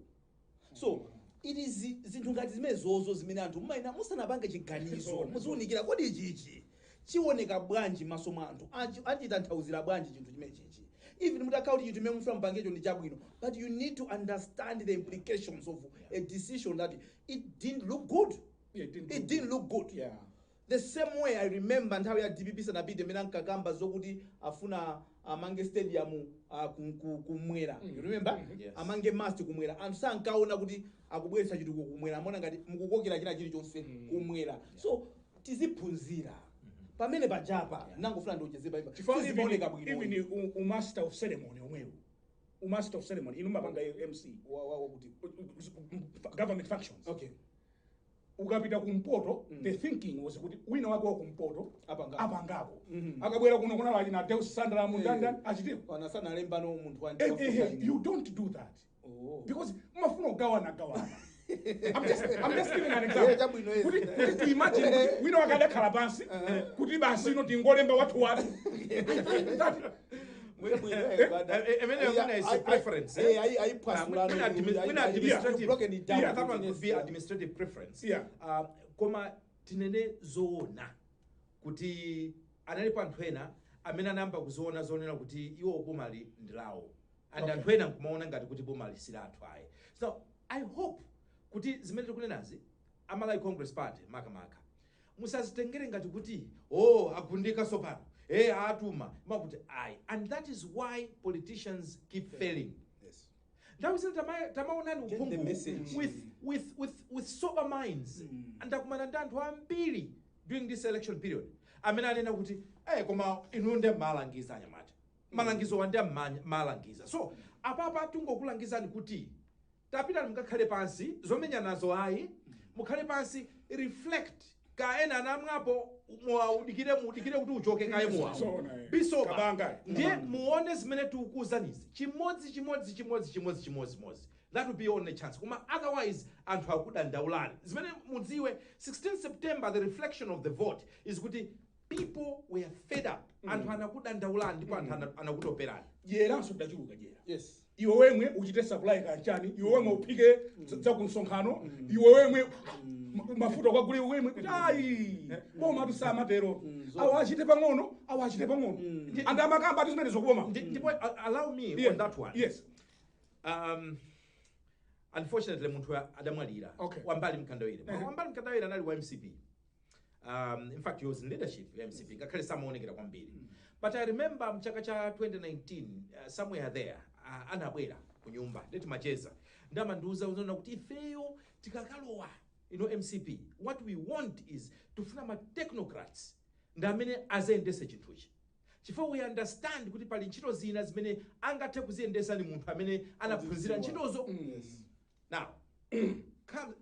So it is zinthu ngati zimene zozo zimene anthu mumayina musanapange chiganizo muziwunikira kodi ichichi chioneka bwanji m'maso mwa anthu, achitanthauzira bwanji chinthu chimene chichi. Even mutakhala kuti chinthu chimene mufuna mupangecho ndi chabwino, but you need to understand the implications of a decision that it didn't look good. Yeah, it didn't It look didn't look good. The same way I remember nthawi ya DPP sanapite, imene ankakamba zokuti afuna amange stadium kumwera, you remember? Yes. Amange MUST kumwera. Anthu sankaona kuti akubweretsa chitukuko kumwera, amaona ngati mukukokera china chilichonse kumwera. So tiziphunzira pamene pajapa. Nangofuna ndiocheze paipa. Chifukwa even, sizimaoneka bwino. Even umaster of ceremony omwewo, umaster of ceremony, inu mapanga MC Wakuti? Government functions. Ukapita kumpoto, the thinking was kuti wina wake wa kumpoto Apangako. Apangako. Akabwera kuno kunala achina Deus Sandra Mundanda achitiko. Anasanalembano munthu wa You don't do that Oh. because mumafuna kugawana gawana. I'm just giving an example. Yeah, chabwino, yes. Kuti to imagine kuti wina wake adakhala pansi kuti basi ino tingolemba wathu wathu. I find that Imene mwina is a preference, eh? Mwina administrative, Broken it down. yeah, that one could be administrative preference. Koma tinene zoona kuti analipo anthu ena amene anayamba kuziona zonena kuti iwo bomali ndi lawo, and anthu ena nkumaona ngati kuti bomali si lathu ayi. So I hope kuti zimene tikunenazi, Amalawi Congress Party makamaka, musazitengere ngati kuti, oh, agundika sopano, atuma makuti ayi. And that is why politicians keep failing. Nthawi zina tamaonani Get the uphungu message. with sober minds. Ndakumana ndi anthu ambiri during this election period amene anena kuti, "Koma inu ndi malangiza anyamata, malangizo wa ndi malangiza." So apapa tingokulangizani kuti tapitani mukakhale pansi, zomenya nazo ayi, mukhale pansi, reflect. Ka ena anamwapo muwaudikire, muudikire kuti uchoke kaye muwawo. Zoona, eh. Bisoba. Kabanga. Ndiye muone zimene tikukuuzanizi, chimodzi chimodzi chimodzi chimodzi chimodzi chimodzi. That will be your only chance. Koma otherwise anthu akudandaulani. Zimene mudziwe, 16 September, the reflection of the vote is kuti people were fed up. Anthu anakudandaulani ndipo anthu anakutoperani. Dyeranso dachuluka dyera. Iwe wemwe uchite supply kanchani, iwe wemwe uphike za kumsonkhano, iwe wemwe mafuta kwagule wemwe, kuti ayi, boma tusamatero, awo achite pang'ono, awo achite pang'ono, anthu amakamba ati zimene zokoma. Ndipo allow me on that one. Unfortunately munthu adamwalira, Wambali Mkandawire. Wambali Mkandawire anali wa MCP. In fact, he was in leadership ya MCP, ngakhale samaonekera kwambiri. But I remember mchaka cha 2019, somewhere there, anabwera ku nyumba ndeti macheza, ndamandiuza unaona kuti ifeyo tikakalowa ino MCP, what we want is tufuna ma technocrats ndi amene azayendese chinthuchi. Chifukwa we understand kuti pali ntchito zina zimene angathe kuziyendesa ni munthu amene anaphunzira ntchitozo. Now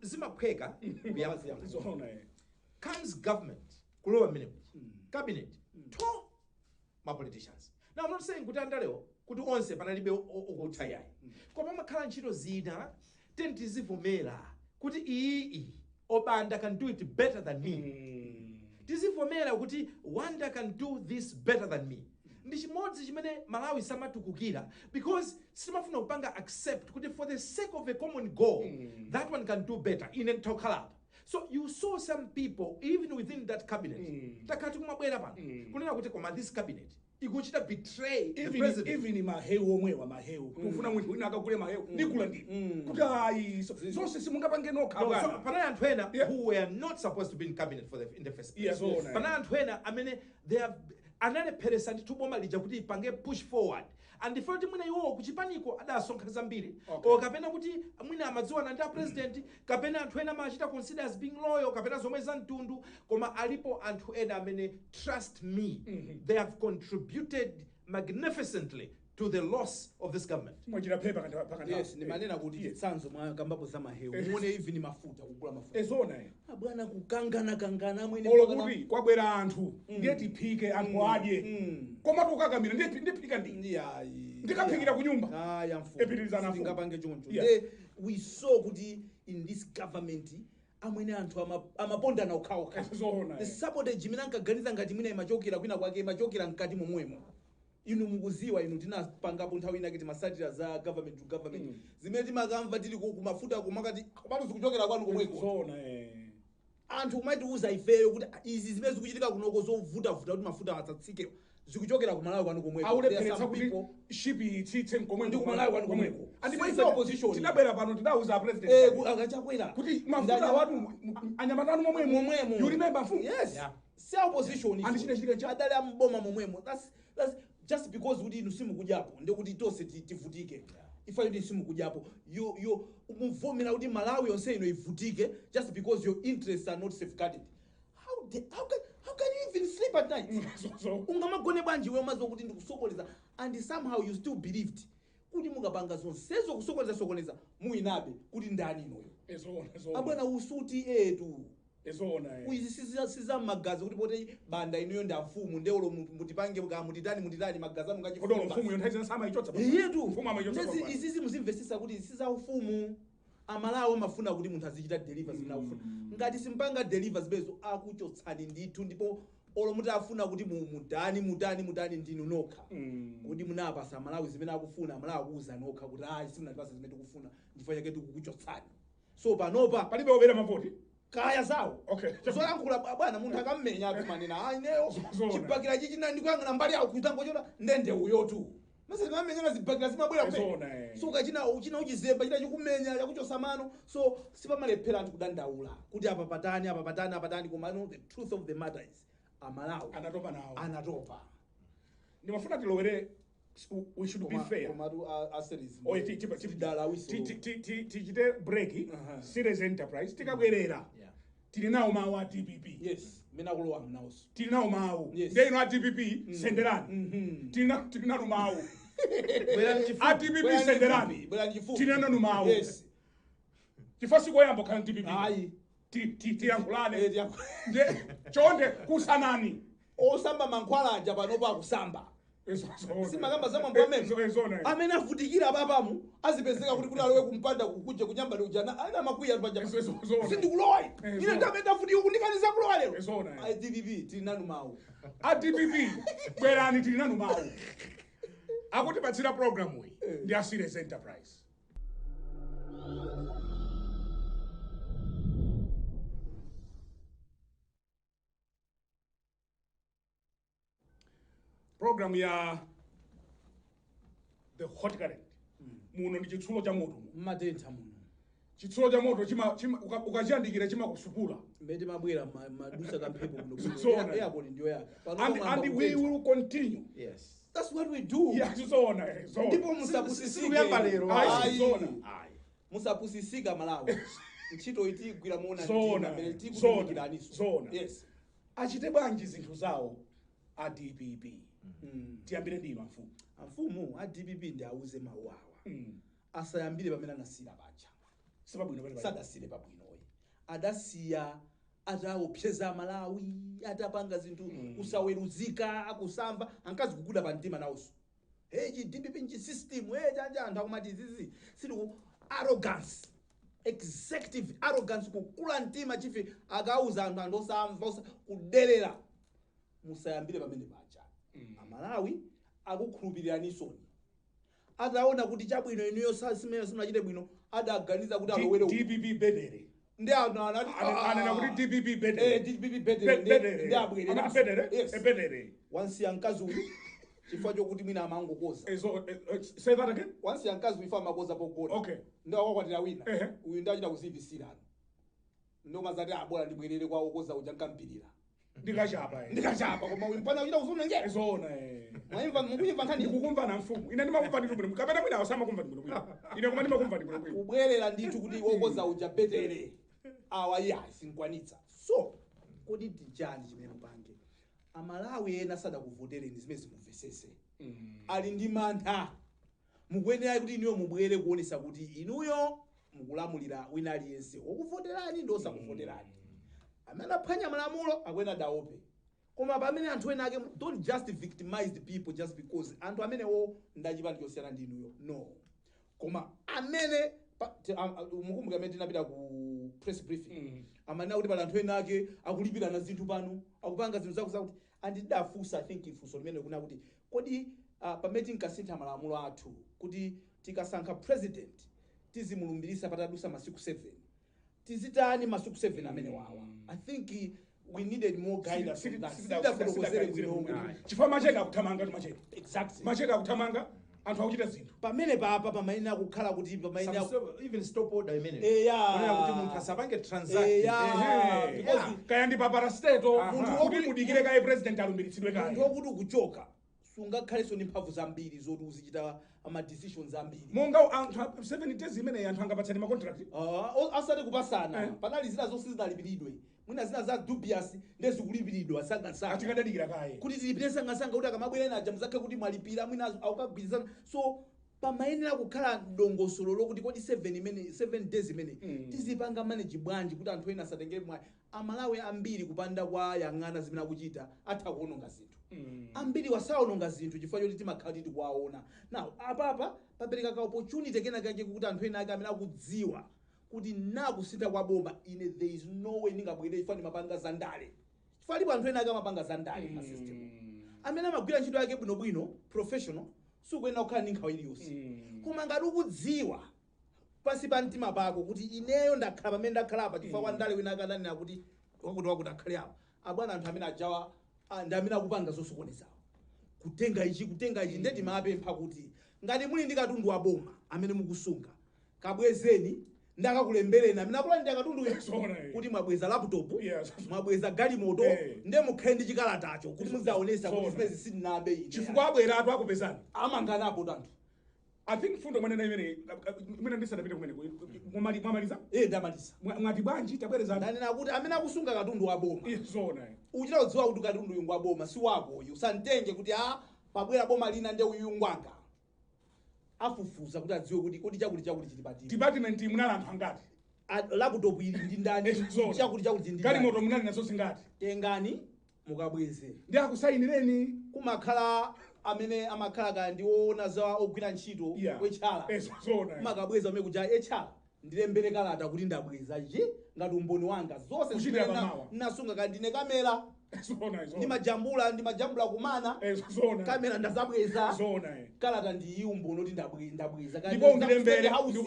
zimaphweka kuyankhula. Zoona, eh. Comes government, kulowa mmene muja cabinet to ma politicians. Now I'm not saying kuti andalewo kuti onse panalibe okutha, yayi, koma amakhala ntchito zina tizivomera kuti iyi Obanda can do it better than me. Tizivomera kuti Wanda can do this better than me. Ndi chimodzi chimene Malawi samatukukira, because sitimafuna kupanga accept kuti for the sake of a common goal, that one can do better, ine nditokhalapa. So you saw some people even within that cabinet, takati kumabwera pano kunena kuti koma this cabinet ikuchita betray the Even president. Even mahewu omwewa, mahewu, kufuna munthu wina akagule mahewu, ndikula ndini kuti ayi, zonse simungapange nokha. No, so Bwana. panali anthu ena who were not supposed to be in cabinet in the first place. Yeah, zoona. Panali anthu ena amene they have analepheresa ndithu boma lija kuti ipange push forward, and ife kuti mwina iwowo kuchipaniko adasonkha zambiri, or kapena kuti mwina amadziwana ndi a president, kapena anthu ena amachita consider as being loyal, kapena zomwe za mtundu. Koma alipo anthu ena amene, trust me, they have contributed magnificently to the loss of this government. Mwachita phepa pakanthawi. Yes, ndimanena kuti chitsanzo mwakambapo za mahewu, muone even mafuta, kugula mafuta. Ezona, eh. Ah, bwana, kukangana kangana amwene. Olo kuti kwabwera anthu, ndiye tiphike anthu adye, koma tikukakamira, ndiye ndiphika ndi Ndiyayi. Ndikaphikira ku nyumba. Aya, mfumu. Epitirizana, mfumu. Sitingapange choncho. Yeah. Nde we saw kuti in this government, amwene, anthu amapondana okhaokha. Zoona, The eh. sabotage imene ankaganiza ngati mwina imachokera kwina kwake, imachokera mkati momwemo. Inu mukuziwa, inu tinapangapo nthawi inake timasatira za government to government, zimene timakamva tili kumafuta kumakati komatu zikuchokera kwanu komweko. Zoona, eh. Anthu kumatiuza ifeyo kuti izi zimene zikuchitika kunoko, zovutavuta kuti mafuta asatsike, zikuchokera kumalawi kwanu komweko. There are Aulepheretsa some kuti people- shipi itsitse mkomwe. Ndi kumalawi kwanu komweko. Ndipo Si ife opposition. Tinabwera pano, tidauza president Akachakwera kuti mafuta watu anyamatanu momwemo. Momwemo. You remember, mfumu? Yes. Yeah. Si opposition. And chine Adali amboma momwemo. That's just because kuti inu simukudyapo ndikuti tonse tivutike. Ifa kuti simukudyapo, you muvomera kuti Malawi yonse ino ivutike just because your interests are not safeguarded. How can you even sleep at night? Ungamagone bwanji iwe umaziwa kuti ndikusokoneza, and somehow you still believed kuti mukapanga zonsezo kusokoneza sokoneza muyinabe kuti ndani inoyo? Ezona, ezona. Abwana, usuti etu. Ezona, eh. Izi sizamagazi kuti pote Banda inuyo ndi amfumu, ndeulo mutipange ka mutitani mutitani magazi anu. Kodwa mfumu yo nthawi zina samayichotsa. Iyetu. Mfumu amayichotsa. Ndezi izizi muzimvesesa kuti sizaufumu. Amalawi amafuna kuti munthu azichita deliver zimene akufuna. Ngati simpanga deliver zimenezo, akuchotsani ndithu. Ndipo olo muti afuna kuti mutani mutani mutani, ndinu nokha kuti munapasa Amalawi zimene akufuna. Amalawi akuuza nokha kuti ayi, simunatipasa zimene tikufuna, chifukwa chake tikukuchotsani. So panopa Palibe obera mavoti. Kaya zawo. Zoyankhula bwana, munthu akammenya atumanena ayi neyo. Zoona. Chibakira chichi ndikuyang'ana mbali yawo kutangochona ndende uyotu mase timamenyana, zibakira zimabwera kumene. Zoona, eh. So kachina china uchizemba china chikumenya chakuchosa mano, so sipamalephera anthu kudandaula kuti apa patani, apa patani, apa patani. Koma no, the truth of the matter is Amalawi Anatopa nawo. Anatopa. Ndimafuna tilowere, we should be fair. Komatu a series Oye, tichite break. Series Enterprise, tikabwerera tili nawo mawu a DPP. Yes, mene akulowa mnawonso. Tili nawo mawu. Yes. Ndiye ino a DPP, senderani. Tili nanu mawu. Bwerani chifupi. A DPP, senderani. Bwerani chifupi. Tili nanu mawu. Yes. Chifukwa sikoyamba kukhala DPP. Ayi. Tiyankhulane. Eh. Ndiye chonde kusanani. Osamba mankhwala aja panopo akusamba. Simakamba za mambo amene. Zona. Amene avutikira papamu azipezeka kuti alowe kumpanda kukuja kunyamba ujana ana makwiya panja. Zona. Sindikulowa ine. Zona. Ndamene ndavutika kundikaniza kulowa lero. Zona, eh. A DPP, tili nanu mawu. A DPP, bwerani, tili nanu mawu. Akutipatsira program iyi ndi a Series Enterprise. Program ya The Hot Current. Muno ndi chitsulo cha moto muno. Mmatentha muno. Chitsulo cha moto ukachiyandikira chimakusupula. Mmene mabwera madusa kamphepo kuno. Zona. Aircon ndiyo yaka. And we will continue. Yes. That's what we do. Yeah, zona, eh, zona. Ndipo musapusisike. Sikuyamba lero. Ayi, Ayi. zona. Ayi. Musapusisika Malawi, ntchito itigwira muona Zona, mtima mmene tikutumikiraniso. zona. Yes. Achite bwanji zinthu zawo a DPP? Tiyambire ndinu, amfumu. Amfumu a DPP ndi auze mawu awa. Asayambire pamene anasiyira paja. Sipabwino pene paja. Sadasire pabwinoyi, adasiya ataopseza Malawi, atapanga zinthu kusaweruzika, kusamva, ankazi kuguda pa mtima nawonso. Hey, chi DPP nchi system, hey, chanja anthu akumati zizi sili ku arrogance, executive arrogance, kukula mtima chifi akauza anthu, anthu osamva, kuderera. Musayambire pamene paja. Amalawi akukhulupiriranisoni ataona kuti chabwino inuyo simene simunachite bwino, adaganiza kuti alowere uku. DPP bedere. Ndi anthu anati Anena kuti DPP bedere. DPP bedere. Bedere. Ndi abwere Amati naso. bedere. Yes. Bedere. Wansiya mkazi uyu chifukwa chokuti mwina amangokoza. So, say that again. Wansiya mkazi uyu ife amakoza pogona. Ndi awakwatira wina. Uyu ndi achita kuzivisirano, ndomazati abora ndibwerere kwa okoza uja nkampirira. Ndikachapa. Ndikachapa, koma uyu mpana uchita kuzuna nje. Zona. Mwaimva, mukuyimva nkhani? Ndikukumva na mfumu. Ine ndimakumva ndi bwino. Kapena mwina awasamakumva ndi bwino bwino. Ine koma ndimakumva ndi bwino bwino. Kubwerera ndithu kuti wokoza uja betere, awa iya sinkwanitsa. So kodi ndichani chimene mupange? Amalawi ena sadakuvotereni, zimene zimumvesese, ali ndi mantha. Mukuyenera kuti inuyo mubwere kuonesa kuti inuyo mukulamulira wina aliyense, wokuvoterani ndi osakuvoterani. Amene aphwanya malamulo akuyenera daope, koma pamene anthu ena ake, don't just victimize the people just because anthu amenewo ndachipani chosiyana ndi inuyo, no. Koma amene mukumbuka amene tinapita ku press briefing, amanena kuti pali anthu ena ake akulipirana zinthu pano, akupanga zinthu zaku zakuti, andidafunsa, I think funso limene kuna kuti kodi pamene tinkasintha malamulo athu kuti tikasankha president tizimulumbirisa patadusa masiku 7, tizitani masiku 7 amene wawa? I think we needed more guidance on that. Sidafotokozere bwino kuti Chifukwa macheka akuthamanga tu, macheka. Exactly. Macheka akuthamanga, anthu akuchita zinthu. Pamene papa pamayenera kukhala kuti pamayenera Even stop order imene Eya. kunena kuti munthu asapange transact. Eya. Ehe. Because Kaya ndi paparastatal, Munthu kuti mudikire kaye president alumbiritsidwe munthu kaye. wokuti ukuchoka sungakhalenso ndi mphamvu zambiri zoti uzichita ama decisions ambiri. Monga anthu 7 days imeneyi anthu angapatsani ma contract. Asati kupasana. Panali zina zonse zinalipiridwe, mwina zina za dubious ndezikulipiridwa sangasanga. Atikadadikira kaye. Kuti tilipire sangasanga kuti akamabwera ena aja muzakhe kuti mwalipira, mwina akukagwirizana. So pamayenera kukhala dongosolo lokuti kodi 7 imene 7 days imene tizipanga manage bwanji kuti anthu ena asatengere mwayi. Amalawi ambiri kupanda kwa yang'ana zimene akuchita atha kuononga zinthu. Ambiri wasaononga zinthu chifukwa choti timakhala titi kuwaona. Now apapa papereka ka opportunity kena kake kuti anthu ena ake amene akudziwa kuti nakusintha kwa boma ine there is no way ndingabwere chifukwa ndimapanga zandale, chifukwa alipo anthu ena ake amapanga zandale ma system amene amagwira ntchito yake bwinobwino, professional, sikuyenera kukhala ndi nkhawa iliyonse. Koma ngati ukudziwa pasi pa mtima pako kuti ineyo ndakhala pamene ndakhala apa chifukwa kwa ndale, wina akananena kuti wakuti wakuti akhale apa, abwana, anthu amene ajawa ndi amene akupanga zosokonezawo, kutenga ichi, kutenga ichi. Ndeti mapempha kuti ngati muli ndi katundu wa boma amene mukusunga, kabwezeni, ndakakulembereni amene akulandira katundu Zoona, eh. kuti mwabweza laptop, mwabweza galimoto, nde mukhale ndi chikalatacho kuti muzaonesa kuti Zoona. zimene sindinabe ine. Chifukwa abwera atu akupezani. Amanganapo tanthu. I think fundo mwenena imene imene ndisadapite kumene mwamaliza? Eh, ndamaliza. Mwati bwanji? Tabwerezani. Ndanena kuti amene akusunga katundu wa boma, Zona. Uchita kudziwa kuti katundu uyu ngwa boma, si wako uyu. Usantenge kuti a pabwera boma lina nde uyu ngwanga. Afufuza kuti adziwe kuti kodi chakuti chakuti chili pati. Department munali anthu angati? Laptop ili ndi ndani? Zona. Chakuti chakuti ndi ndani? Galimoto munali nazo zingati? Tengani mukabweze. Ndi akusayinireni. Kumakhala amene amakhala kaya ndi woona za ogwira ntchito, HR. Zona. Makabweza umene kuja HR, ndilembere kalata kuti ndabweza ichi ngati umboni wanga zonse Kuchitira zimene pamawa. nasunga, kaya ndine kamera, Zona, zona. ndimajambula, ndimajambula kumana, Zona. kamera ndazabweza, Zona. Kalata ndi iyi, umboni kuti ndabweza. Kaya Ndipo ndi za ku undilembere. State House,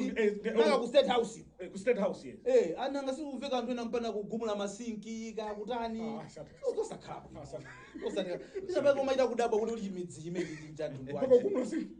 nanga ku State House. Ku State House, yes. Ananga sikumveka anthu ena mpana kugumula masinki kakutani. Ah, sati. Zosakhala bwino. Ah, sati. Osati ndisapaka umaita kudabwa kuti chimidzi chimene cha mtundu Mpaka wanje. kugumula sinki.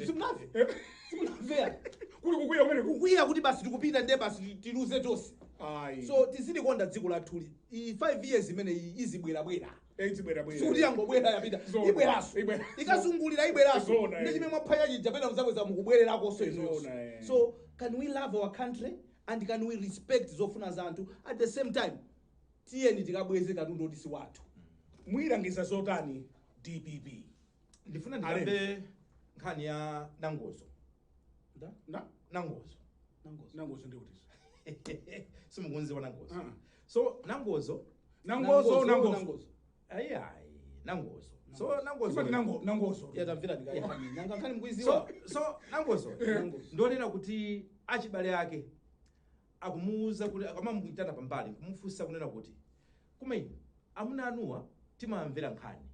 Simunamve, simunamvera? Kuli kukwiya kumene ku. Kukwiya kuti basi tikupita, ndiye basi tiluze tonse. Ayi. So tizilikonda dziko lathuli. I 5 years imene iyi izibwerabwera. Izibwera bwera. Sikuti yangobwera yapita. Zona. Ibweranso. Ikazungulira ibweranso. Zona, Ndi eh. chimene mwaphwanya chija, pena muzabweza mukubwererakonso inuyonso. Zona, eh. So can we love our country and can we respect zofuna za anthu at the same time? Tiyeni tikabweze katundu oti si wathu. Muyilangiza zotani DPP? Ndifuna ndikambe nkhani ya Nangozo. Nda? Na Nangozo. Nangozo. Nangozo ndikuti Simukunziwa Nangozo? Ah. So Nangozo, Nangozo, Nangozo. Nangozo. Ayi ayi, Nangozo. So Nangozo. Simati Nangozo. Ya, tamvera ndikayi. Nanga nkhani So mukuiziwa? so Nangozo Nangozo. ndionena kuti achibale ake akumuuza kuti akamamuyitana pambali kumufunsa kunena kuti kumene amuna anuwa timamvera nkhani,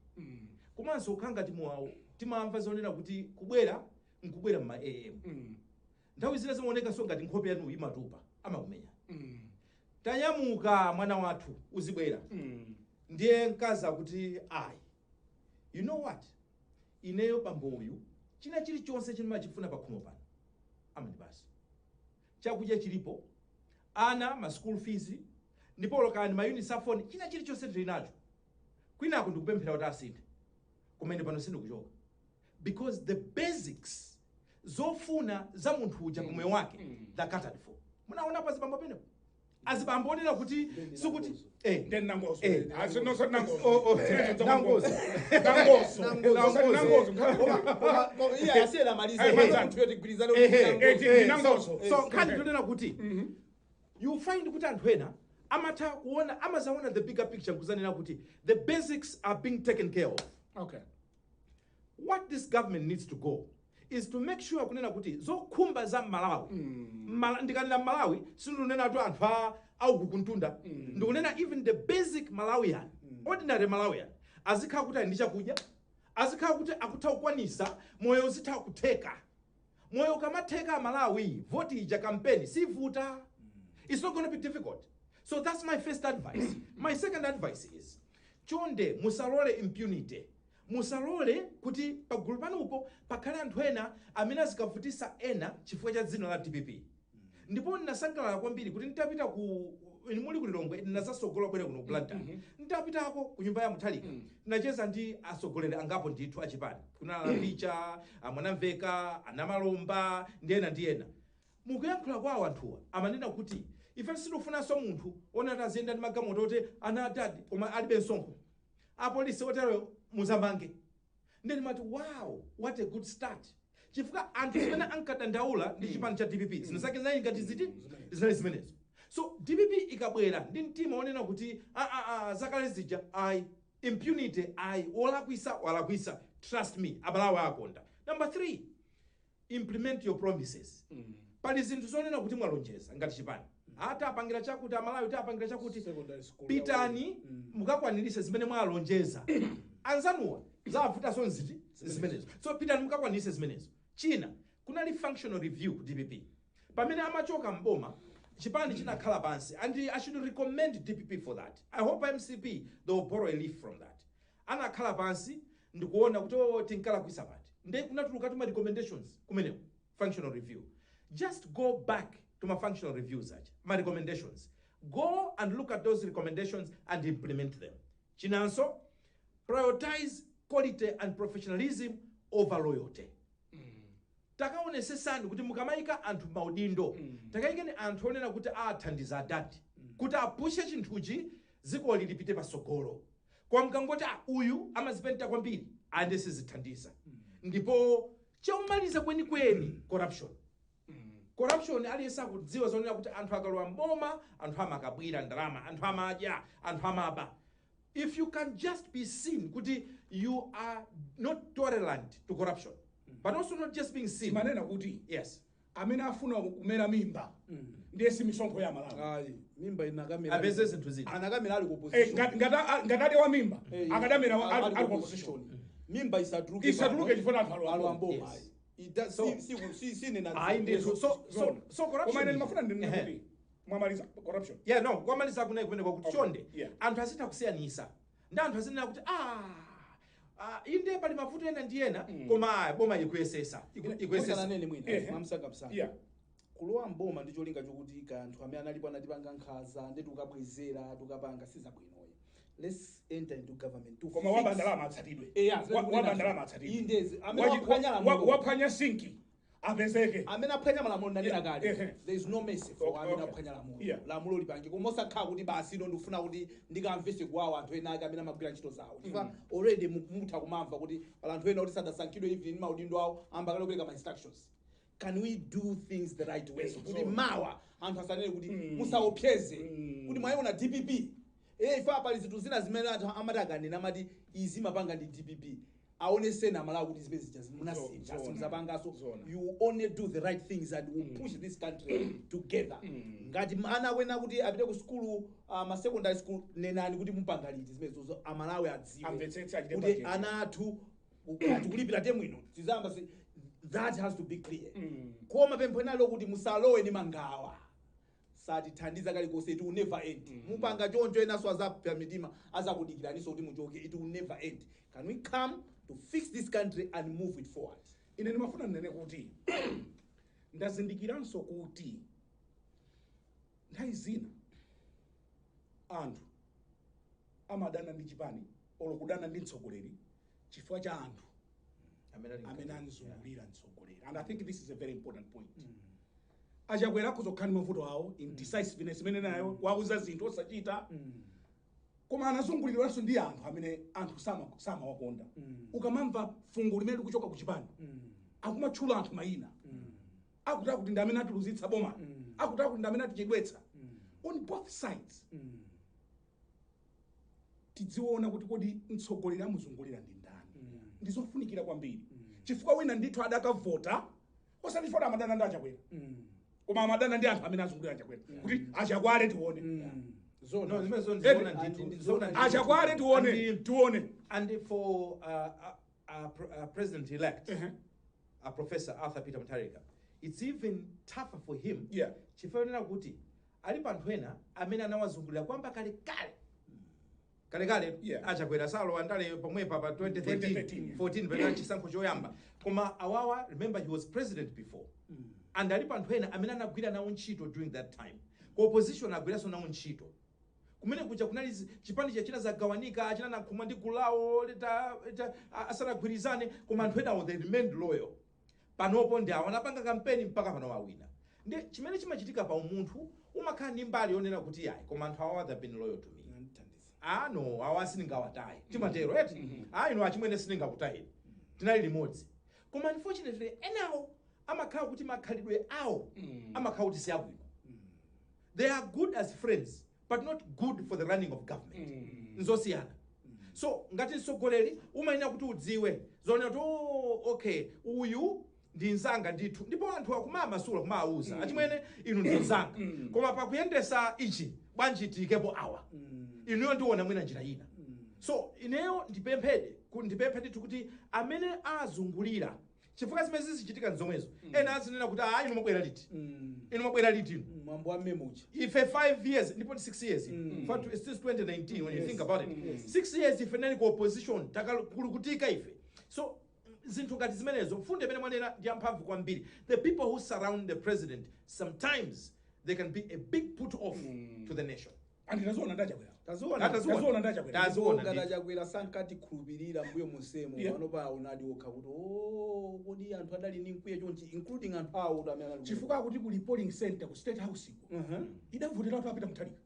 komanso kukhala ngati muwawo timamva zonena kuti kubwera nkubwera mma am, nthawi zina zimaonekanso ngati nkhope yanu imatupa, amakumenya. Tanyamuka mwana wathu, uzibwera. Ndiye mkazi akuti, "Ayi, you know what, ineyo bambo uyu china chilichonse chimachifuna pakhomo pano amandipasa. Chakudya chilipo, ana ma school fees, ndipo lokani ma units a phone, china chilichonse tili nacho. Kwinako ndikupemphera kuti asinthe kumene pano sindikuchoka, because the basics zofuna za munthu uja pamoyo wake they're catered for." Munaonapo azibambo penepo, azibambo onena kuti sikuti Then Nangozo. Eh. Asi no sati Nangozo. Oh, Nangozo. Nangozo. Nangozo. Nangozo. Koma iye asiyena amalize. Eh, manzana. Munthu yotigwirizana kuti Nangozo. Ndi Nangozo. So nkhani tonena kuti you find kuti anthu ena amatha kuona, amazaona the bigger picture nkuzanena kuti the basics are being taken care of. What this government needs to go is to make sure kunena kuti zokhumba za Malawi, ndikanena Malawi sindinena tu anthu a auku kuntunda, ndikunena even the basic Malawian, ordinary Malawian, azikhala kuti ali ndi chakudya, azikhala kuti akutha kukwanisa moyo, uzitha kutheka. Moyo ukamatheka Malawi, voti ija kampeni sivuta. It's not going to be difficult. So that's my first advice. My second advice is, chonde musalole impunity. Musalole kuti pagulu panupo pakhale anthu ena amene azikavutisa ena chifukwa cha dzina la DPP. Ndipo ndinasangalala kwambiri kuti nditapita ku, inu muli ku Lilongwe, ndinazasogola bwere kuno ku Blantyre. Nditapitako ku nyumba ya Mutharika, ndinacheza ndi atsogoleri angapo ndithu achipani, kunala Picha, amwanamveka, anamalomba ndi ena ndi ena. Mukuyankhula kwawo anthuwa amanena kuti ife sitikufunanso munthu onati aziyenda ndi magalimoto oti ana adadi koma alibe msonkho. Apolisi oteroyo muzamange. Ndiye ndimati, "Wow, what a good start," chifukwa anthu zimene ankadandaula ndi chipani cha DPP zinthu zake zinali ngati ziti zinali zimenezo. So DPP ikabwera ndi mtima onena kuti "Ah, ah, ah, zakale zija ayi, impunity ayi, wolakwisa walakwisa," trust me, Amalawi akonda. Number three, implement your promises. Pali zinthu zonena kuti mwalonjeza ngati chipani, ati apangira chakuti Amalawi, ti apangira chakuti. Secondary school. Pitani mukakwanirise zimene mwalonjeza. Anzanuwa zavutanso nziti zimenezo, so pitani mukakwanirise zimenezo. China, kunali functional review ku DPP pamene amachoka mboma. Chipani chinakhala pansi, and I should recommend DPP for that. I hope MCP, they will borrow a leaf from that. Anakhala pansi ndikuona kuti, oh, tinkalakwisa pati, nde kunatuluka tuma recommendations kumeneko, functional review. Just go back to ma functional reviews aja, ma recommendations. Go and look at those recommendations and implement them. Chinanso, prioritize quality and professionalism over loyalty. Takaonesesani kuti mukamayika anthu maudindo, takayikeni anthu onena kuti athandiza adadi kuti apushe chinthuchi, dzikoli lipite pasogolo. Koma mukangoti, "Ah, uyu amazipenta kwambiri," ande sizithandiza. Ndipo chomaliza kwenikweni, corruption. Corruption, aliyense akudziwa zonena kuti anthu akalowa mboma, anthu amakabwira ndalama, anthu amadya, anthu amaba. If you can just be seen kuti you are not tolerant to corruption, but also not just being seen. Timanena kuti Yes. amene afuna kumera mimba ndiye si misonkho ya Malawi. Ayi, mimba inakamera. Apeze zinthu zina. Anakamera ali ku Eh, opposition. ngati ade wa mimba akadamera ali ali ku ku opposition. Mimba isatuluke. Isatuluke chifukwa anthu alowa alowa mboma. mboma. Yes. Ida si si si nena. Ayi ndithu. So corruption. Koma ine ndimafuna ndinene Ehe. kuti mwamaliza corruption? Yeah, no, kwamaliza kunayi kumene kwakuti chonde anthu azitha kusiyanisa ndi anthu azinena kuti, ah, inde pali mavuto ena ndi ena, koma aya boma ikuyesesa, ikuyesesa. Nene mwina mwamsanga msanga, kulowa mboma ndi cholinga chokuti ka anthu amene analipo anatipanga nkhanza ndi tukabwezera, tukapanga sizabwinoyi. Let's enter into government to Koma fix. waba ndalama atsatidwe. Eh, yeah, Waba ndalama atsatidwe. Indezi amene Waphwanya sinki. Apezeke. Amene aphwanya malamulo, ndanena kale, there is no mercy for amene aphwanya lamulo. Lamulo lipange, koma osakhala kuti basi ino ndikufuna kuti ndikamvese kuwawa anthu ena ake amene amagwira ntchito zawo, chifukwa already mutha kumamva kuti pala anthu ena kuti sadasankhidwe even ndi maudindo awo, ambakale kupereka ma instructions. Can we do things the right way kuti mawa anthu asanene kuti musaopseze, kuti mwayiona DPP? Ife pali zinthu zina zimene anthu amati akanena, amati izi mapanga ndi DPP, aoneseni Amalawi kuti zimene zija munasintha, simuzapanganso. You only do the right things and will push this country together. Ngati ana akwena kuti apite ku skulu, ma secondary school, nenani kuti mupanga liti zimenezo, Amalawi adziwe Amvetsetse, achite kuti budget. Ana athu tikulipira temu ino tizamba that has to be clear. Koma pempho inalo kuti musalowe ni mangawa, satithandiza kalikonse. It will never end. Mupanga choncho, enanso azapya mitima, azakudikiraniso kuti muchoke. It will never end. Can we come to fix this country and move it forward? Ine ndimafuna ndinene kuti ndazindikiranso kuti nthawi zina anthu amadana ndi chipani olo kudana ndi mtsogoleri chifukwa cha anthu amene anzungulira mtsogoleri, and I think this is a very important point. Achakwera akuzokhala ndi mavuto awo, indecisiveness imene nayo wauza zinthu osachita, koma anazunguliranso ndi anthu amene anthu samawakonda. Ukamamva fungo limene likuchoka ku chipani, akumatchula anthu mayina, akuti akuti ndi amene atiluzitsa boma, akuti akuti ndi amene atichedwetsa, on both sides. Tidziona kuti kodi mtsogoleri amuzungulira ndi ndani. Ndizofunikira kwambiri, chifukwa wina ndithu adakavota osati chifukwa amadana ndi Achakwera, koma amadana ndi anthu amene azungulira Achakwera kuti achakwale tione. No, zimene zoona ndithu, zoona ndithu. Achakwale tione. Tione. And for president elect Professor Arthur Peter Mutharika, it's even tougher for him, chifukwa chonena kuti alipo anthu ena amene anawazungulira kwamba kalekale kalekale. Achakwera salowa ndale pomwepa pa 2013, 2013, 14 pamene chisankho choyamba, koma awawa, remember, he was president before, and alipo anthu ena amene anagwira nawo ntchito during that time ku opposition, agwiranso nawo ntchito kumene kuja kunali chipani chachina zagawanika, achina Nankhumwa ndi gulu lawo asanagwirizane, koma anthu enawo they remained loyal. Panopo ndi awo anapanga kampeni mpaka pano wawina. Ndi chimene chimachitika pa umunthu, umakhala ndi mbali yonena kuti yayi, koma anthu awa, they've been loyal to me. Nandithandiza. Ah no, awa sindingawataye, timatero eti? Ah, ino achimwene sindingakutayeni, tinali limodzi. Koma unfortunately enawo amakhala kuti makhalidwe awo amakhala kuti siabwino. They are good as friends but not good for the running of government. Nzosiyana. So ngati mtsogoleri umayenera kuti udziwe zonena kuti, oh, okay, uyu ndi mzanga ndithu, ndipo anthu akumamasula kumawuza, achimwene inu ndi mzanga, koma pakuyendesa ichi bwanji tiyikepo awa, inuyo ndiona mwina njira ina. So ineyo ndipemphede ndipemphe ndithu kuti amene azungulira, chifukwa zimene zizichitika nzomwezo, ena azinena kuti, ah, inu mwabwera liti? Inu mwabwera liti inu? Mwambo wa mmemucha. Ife 5 years, ndipo 6 years. Mm. Since 2019, when you think about it, 6 years ife nali ku opposition, takulukutika ife. So zinthu ngati zimenezo, mfundo imene mwanena ndi yamphamvu kwambiri. The people who surround the president, sometimes they can be a big put off to the nation. Anditaziona ndachakwera. Taziona. Taziona ndachakwera. Taziona ngati ndithu. Achakwera sankatikhulupirira mbuyo monsemo. Pano paonadi okha kuti, oh, kodi anthu adali ndi mkwiyo chonchi, including anthu awo kuti amene anali Chifukwa akuti kuli polling center ku State House iko idavotera kuti apita Mutharika.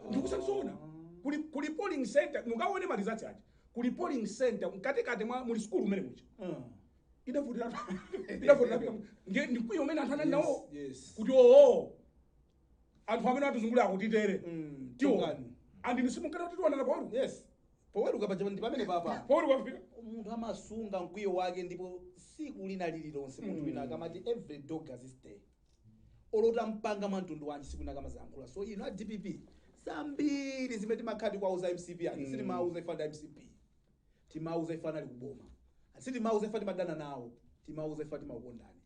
Ndikusanzona kuli polling center, mukaone ma results aja, kuli polling center mkatikati mwa muli skulu umene mucha idavotera ndiye ndikwiyo umene anthu anali nawo kuti oo, anthu amene atizungulira akutitere. Tiwo Tungani. Andinu simunkati kuti tiwanana paweru. Yes, poweruka paja ndi pamene papa. Paweru kwafika. Munthu amasunga mkwiyo wake, ndipo siku lina lililonse munthu wina akamati every dog has its day, olota mpanga mwa mtundu wanji, siku lina akamaziyankhula. So ino a DPP, zambiri zimene timakhala tikuwauza MCP ati sitimauza ife ndi MCP, timauza ife anali kuboma, sitimauza ife timadana nawo, timauza ife timakukondani.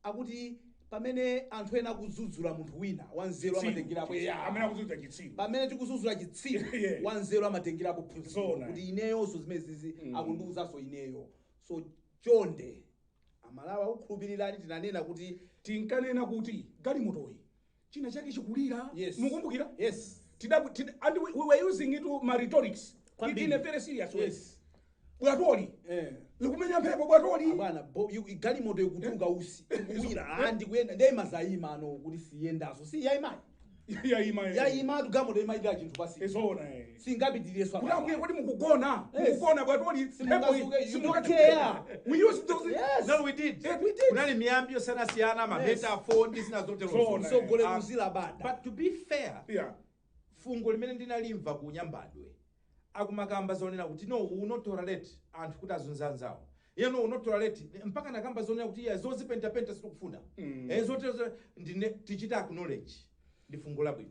Akuti pamene anthu ena akudzudzula munthu wina wanzeru amatengerapo Amene akudzudzula chitsiru. Pamene tikudzudzula chitsiru, wanzeru amatengerapo phunziro kuti ineyonso zimene zizi akundiwuzanso ineyo. So chonde Amalawi akukhulupirirani, tinanena kuti Tinkanena kuti galimotoyi china chake chikulira. Mukumbukira? Yes. And we were using it to my rhetorics Kwambiri. in a very serious way. Bwatoli likumenya mphepo bwatoli. Bwana, galimoto ikutuluka usi, ikuwira, ndikuyenda ndiye mazayima ano kuti siyendaso si yayimayi. Yayima. Yayima tu galimoto imayitira chinthu pasi. Ezona. Singapitirireso. Kuti ambuye, kuti mukugona? Yes. Mukugona bwatoli. Simungasuke, you don't care. We used those. Yes. No, we did. We did. Kunali miyambi yosiyanasiyana, ma metaphor ndi zina zotero. Zona. Sogole kuzilabada. But to be fair, fungo limene ndinalimva ku Nyambadwe akumakamba zonena kuti no, we will not tolerate anthu kuti azunze anzawo. Iye no, we will not tolerate, mpaka nakamba zonena kuti iya zozipentapenta sitikufuna. Zotero ndine tichita acknowledge ndi fungo labwino.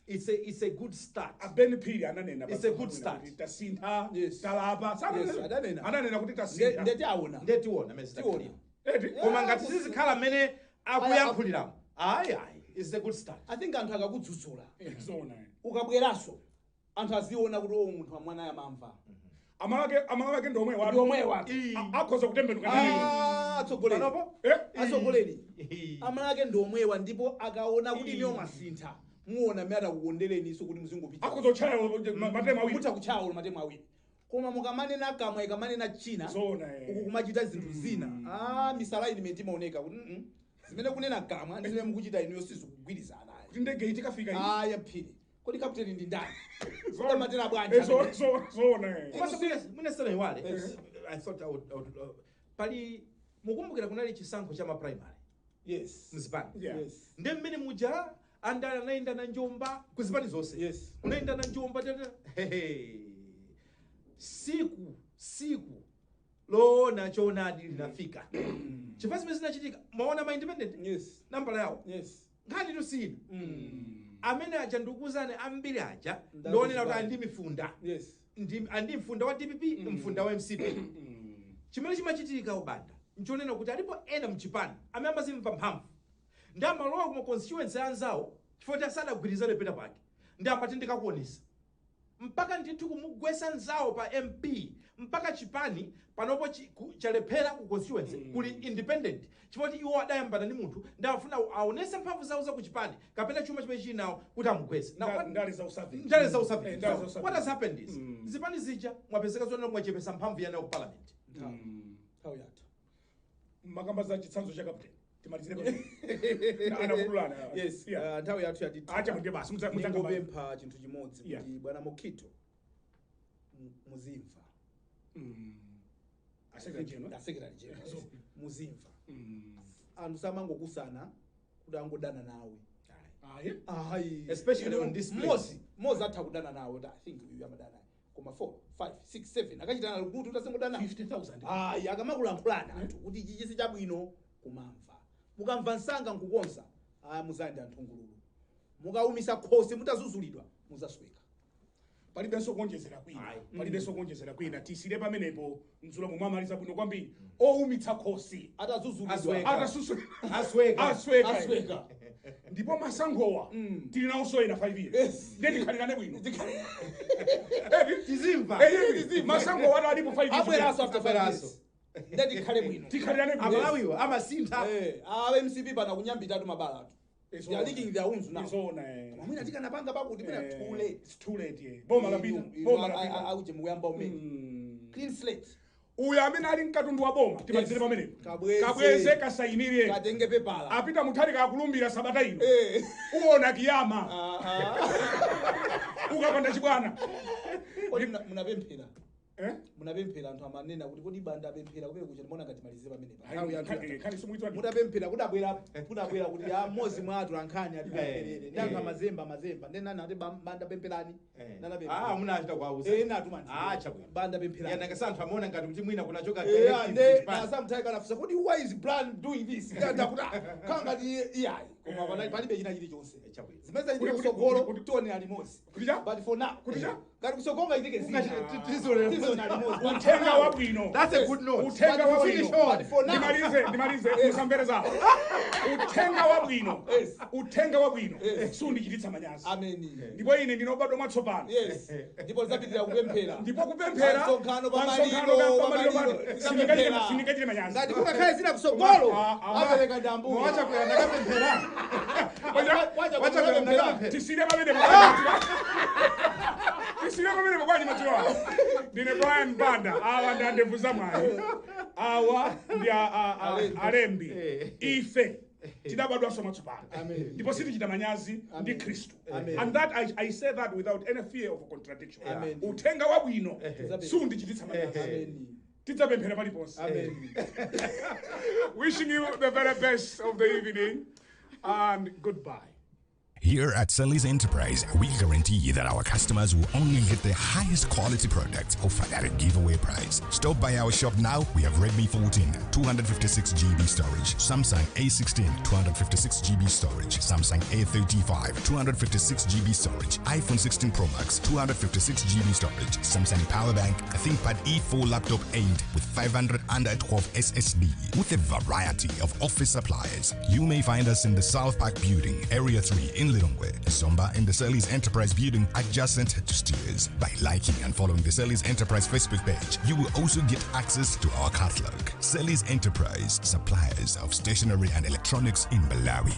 It's a good start. A Ben Phiri ananena. It's a good start. Kuti tasintha. Yes. Talapa. Yes, adanena. Ananena kuti tasintha. Ndeti aona. Ndetiona mene Tiona. zitakhalira. Eti? Koma ngati sizikhala mmene akuyankhuliramo, ayi ayi, it's a good start. I think anthu akakudzudzula, Zona. ukabweranso anthu aziona kuti o, munthu amwana yamamva. Amalake ndi omwe watu. Ndi omwe watu. Akhoza kutembenuka. Ah, atsogoleri. Panopo? Eh? Atsogoleri, amalake ndi omwewa, ndipo akaona kuti niyo masintha, muona mmene atakukondereniso kuti muzingopita. Akhoza kutchaya matemu awiri. Mutha kutchawo matemu awiri, koma mukamanena kamwa ikamanena china, Zona. uku kumachita zinthu zina, misala ine imaoneka kuti zimene kunena kamwa ndi zimene mukuchita inuyo sizikugwirizana. Kuti ndege iyi tikafika iyi. Aya phiri, kodi kapteni ndi ndani? Zona. Amatera bwanji? Zona. Komanso mwina sanayiwale. Yes. I thought I would, pali mukumbukira kunali chisankho cha ma primary mzipani. Yeah. Yes. Ndi mmene muja andale anayenda na njomba kuzipani zonse. Unayenda na njomba tata. Hehe. Siku loona choonadi linafika, chifukwa zimene zinachitika, maona ma independent nambala yawo, nkhani tusiyina amene aja, ndikuuzani, ambiri aja ndionera kuti andi mifunda, ndi andi mfunda wa DPP, mfunda wa MCP. Chimene chimachitika ubanda nchonena kuti alipo ena mchipani amene amazimva mphamvu ndi amalowa kuma constituency anzawo chifukwa cha sadagwirizane pena pake, ndi amati ndikakuonesa, mpaka ndithu kumugwesa nzawo pa MP, mpaka chipani panopo chalephera ku constituency kuli independent, chifukwa kuti iwo adayambana ndi munthu ndi afuna aonese mphamvu zawo za ku chipani kapena chuma chimene chili nawo kuti amugwese. Now, Ndale za usavage. Ndale za usavage. Ndale za usavage. What has happened is zipani zija mwapezeka zonena mwachepesa mphamvu yanayo ku parliament. Nthawi yatha. Makamba za chitsanzo cha captain, timalizire pamene anavululana. Yes. Nthawi yathu yati. Acha kuti basi Ningopempha chinthu chimodzi, kuti bwana Mokito, muzimva. A secretary general. A secretary general, muzimva. Anthu samangokusana kuti angodana nawe. Ayi. Ayi. Especially on this place. Mozi atha kudana nawe kuti I think uyu amadana naye, koma 4 5 6 7 akachitana kuti utasengodana nawe. 50,000. Ayi, akamakulankhulana anthu kuti ichi chisi chabwino, kumamva. Mukamva msanga nkukonza, aya muzayenda nthungululu. Mukawumisa khosi mutazuzulidwa, muzasweka. Palibenso kuonjezera kwina. Ayi. Palibenso kuonjezera kwina, tisire pamenepo. Mdzulo momwe amaliza bwino kwambiri, owumitsa khosi atazuzulidwa Asweka. Atasusu Asweka. Asweka. Asweka. Ndipo masankhowa tili nawonso ena 5 years. Ndiye tikhalirane bwino. Tizimva. Masankhowa alipo 5 years. Abweraso after 5 Abweraso. years, ndatikhale bwino. Tikhalirane bwino. Amalawiwa amasintha. Awe MCP pana kunyambitatu mabalatu. They are licking their wounds now. Izona. Mwina tikanapanga pakuti mwina too late. It's too late, yeah. Boma lapita, boma lapita. Auje mukuyamba umene clean slate. Uyo amene ali mkatundu wa boma, timalizire pamenepo. Kabweze. Kabweze, kasayinire. Katenge pepala. Apita Mutharika akulumbira sabata ino. Uona kiyama ukapanda chibwana. Kodi munapemphera? Eh? Munapemphera, anthu amanena kuti kodi Banda apemphera kumene kucha? Ndimona ngati malize pamenepa. Nthawi yathu yatha. Khani simuitwa. Mutapemphera kudabwera kuti a mmodzi mwa atu ankhani atipempherere, ndi anthu amazemba amazemba, ndi nani ati Banda pempherani. Ah, munachita kuwauza. Ena atuma. Ah, chabwino. Banda pempherani. Yananga anthu amaona ngati kuti mwina kunachoka Yeah, directive nde kuchipani. nasamthawi kanafusa kuti why is Brian doing this? Ndanda kuti khala ngati iyayi, koma palibe china chilichonse. Chabwino. Zimene zachitika Kuti- kusogolo tionera limodzi. Kuti cha? But for now, Kuti cha? ngati kusogolo ngachitike zina, Tizionera. tizionera limodzi. But for Uthenga now- wabwino. That's a good note. Uthenga But for wabwino. now- but for now- Ndimalize, ndimalize, musamvere zawo. Uthenga wabwino. Uthenga wabwino. Sundichititsa manyazi. Ameni. Ndipo ine ndinobadwa mwatsopano. Yes, ndipo lizapitirira kupemphera. Ndipo kupemphera Pamsonkhano, pamsonkhano, pamaliro, pamaliro, pamaliro, pano. tizapemphera. Sindingachite manyazi. Ngati kukakhale zina kusogolo, apereka ndi Ambuye. Mwachakwera ndakapemphera. Wacha- Wacha Wachakwera kupemphera. ndakapemphera. Tisire pamene. Tisire. Pamene bwanji madzulo ano. Ndine Brian Banda, awa ndi andevu zamwayi, awa ndi alembi. Ife tidabadwanso mwatsopano Amen. ndipo sitichita manyazi ndi Khristu. Amen. And that I say that without any fear of contradiction. Amen. Uthenga wabwino sundichititsa manyazi. Amen. Tidzapemphera paliponse. Amen. Wishing you the very best of the evening and goodbye. Here at Sally's Enterprise, we guarantee that our customers will only get the highest quality products offered at a giveaway price. Stop by our shop now. We have Redmi 14, 256 GB storage, Samsung A16, 256 GB storage, Samsung A35, 256 GB storage, iPhone 16 Pro Max, 256 GB storage, Samsung Power Bank, a ThinkPad E4 Laptop 8 with 512 SSD, with a variety of office supplies. You may find us in the South Park Building, Area 3 in Lilongwe, Zomba in the Selly's Enterprise Building adjacent to Steers. By liking and following the Selly's Enterprise Facebook page, you will also get access to our catalog. Selly's Enterprise, suppliers of stationery and electronics in Malawi.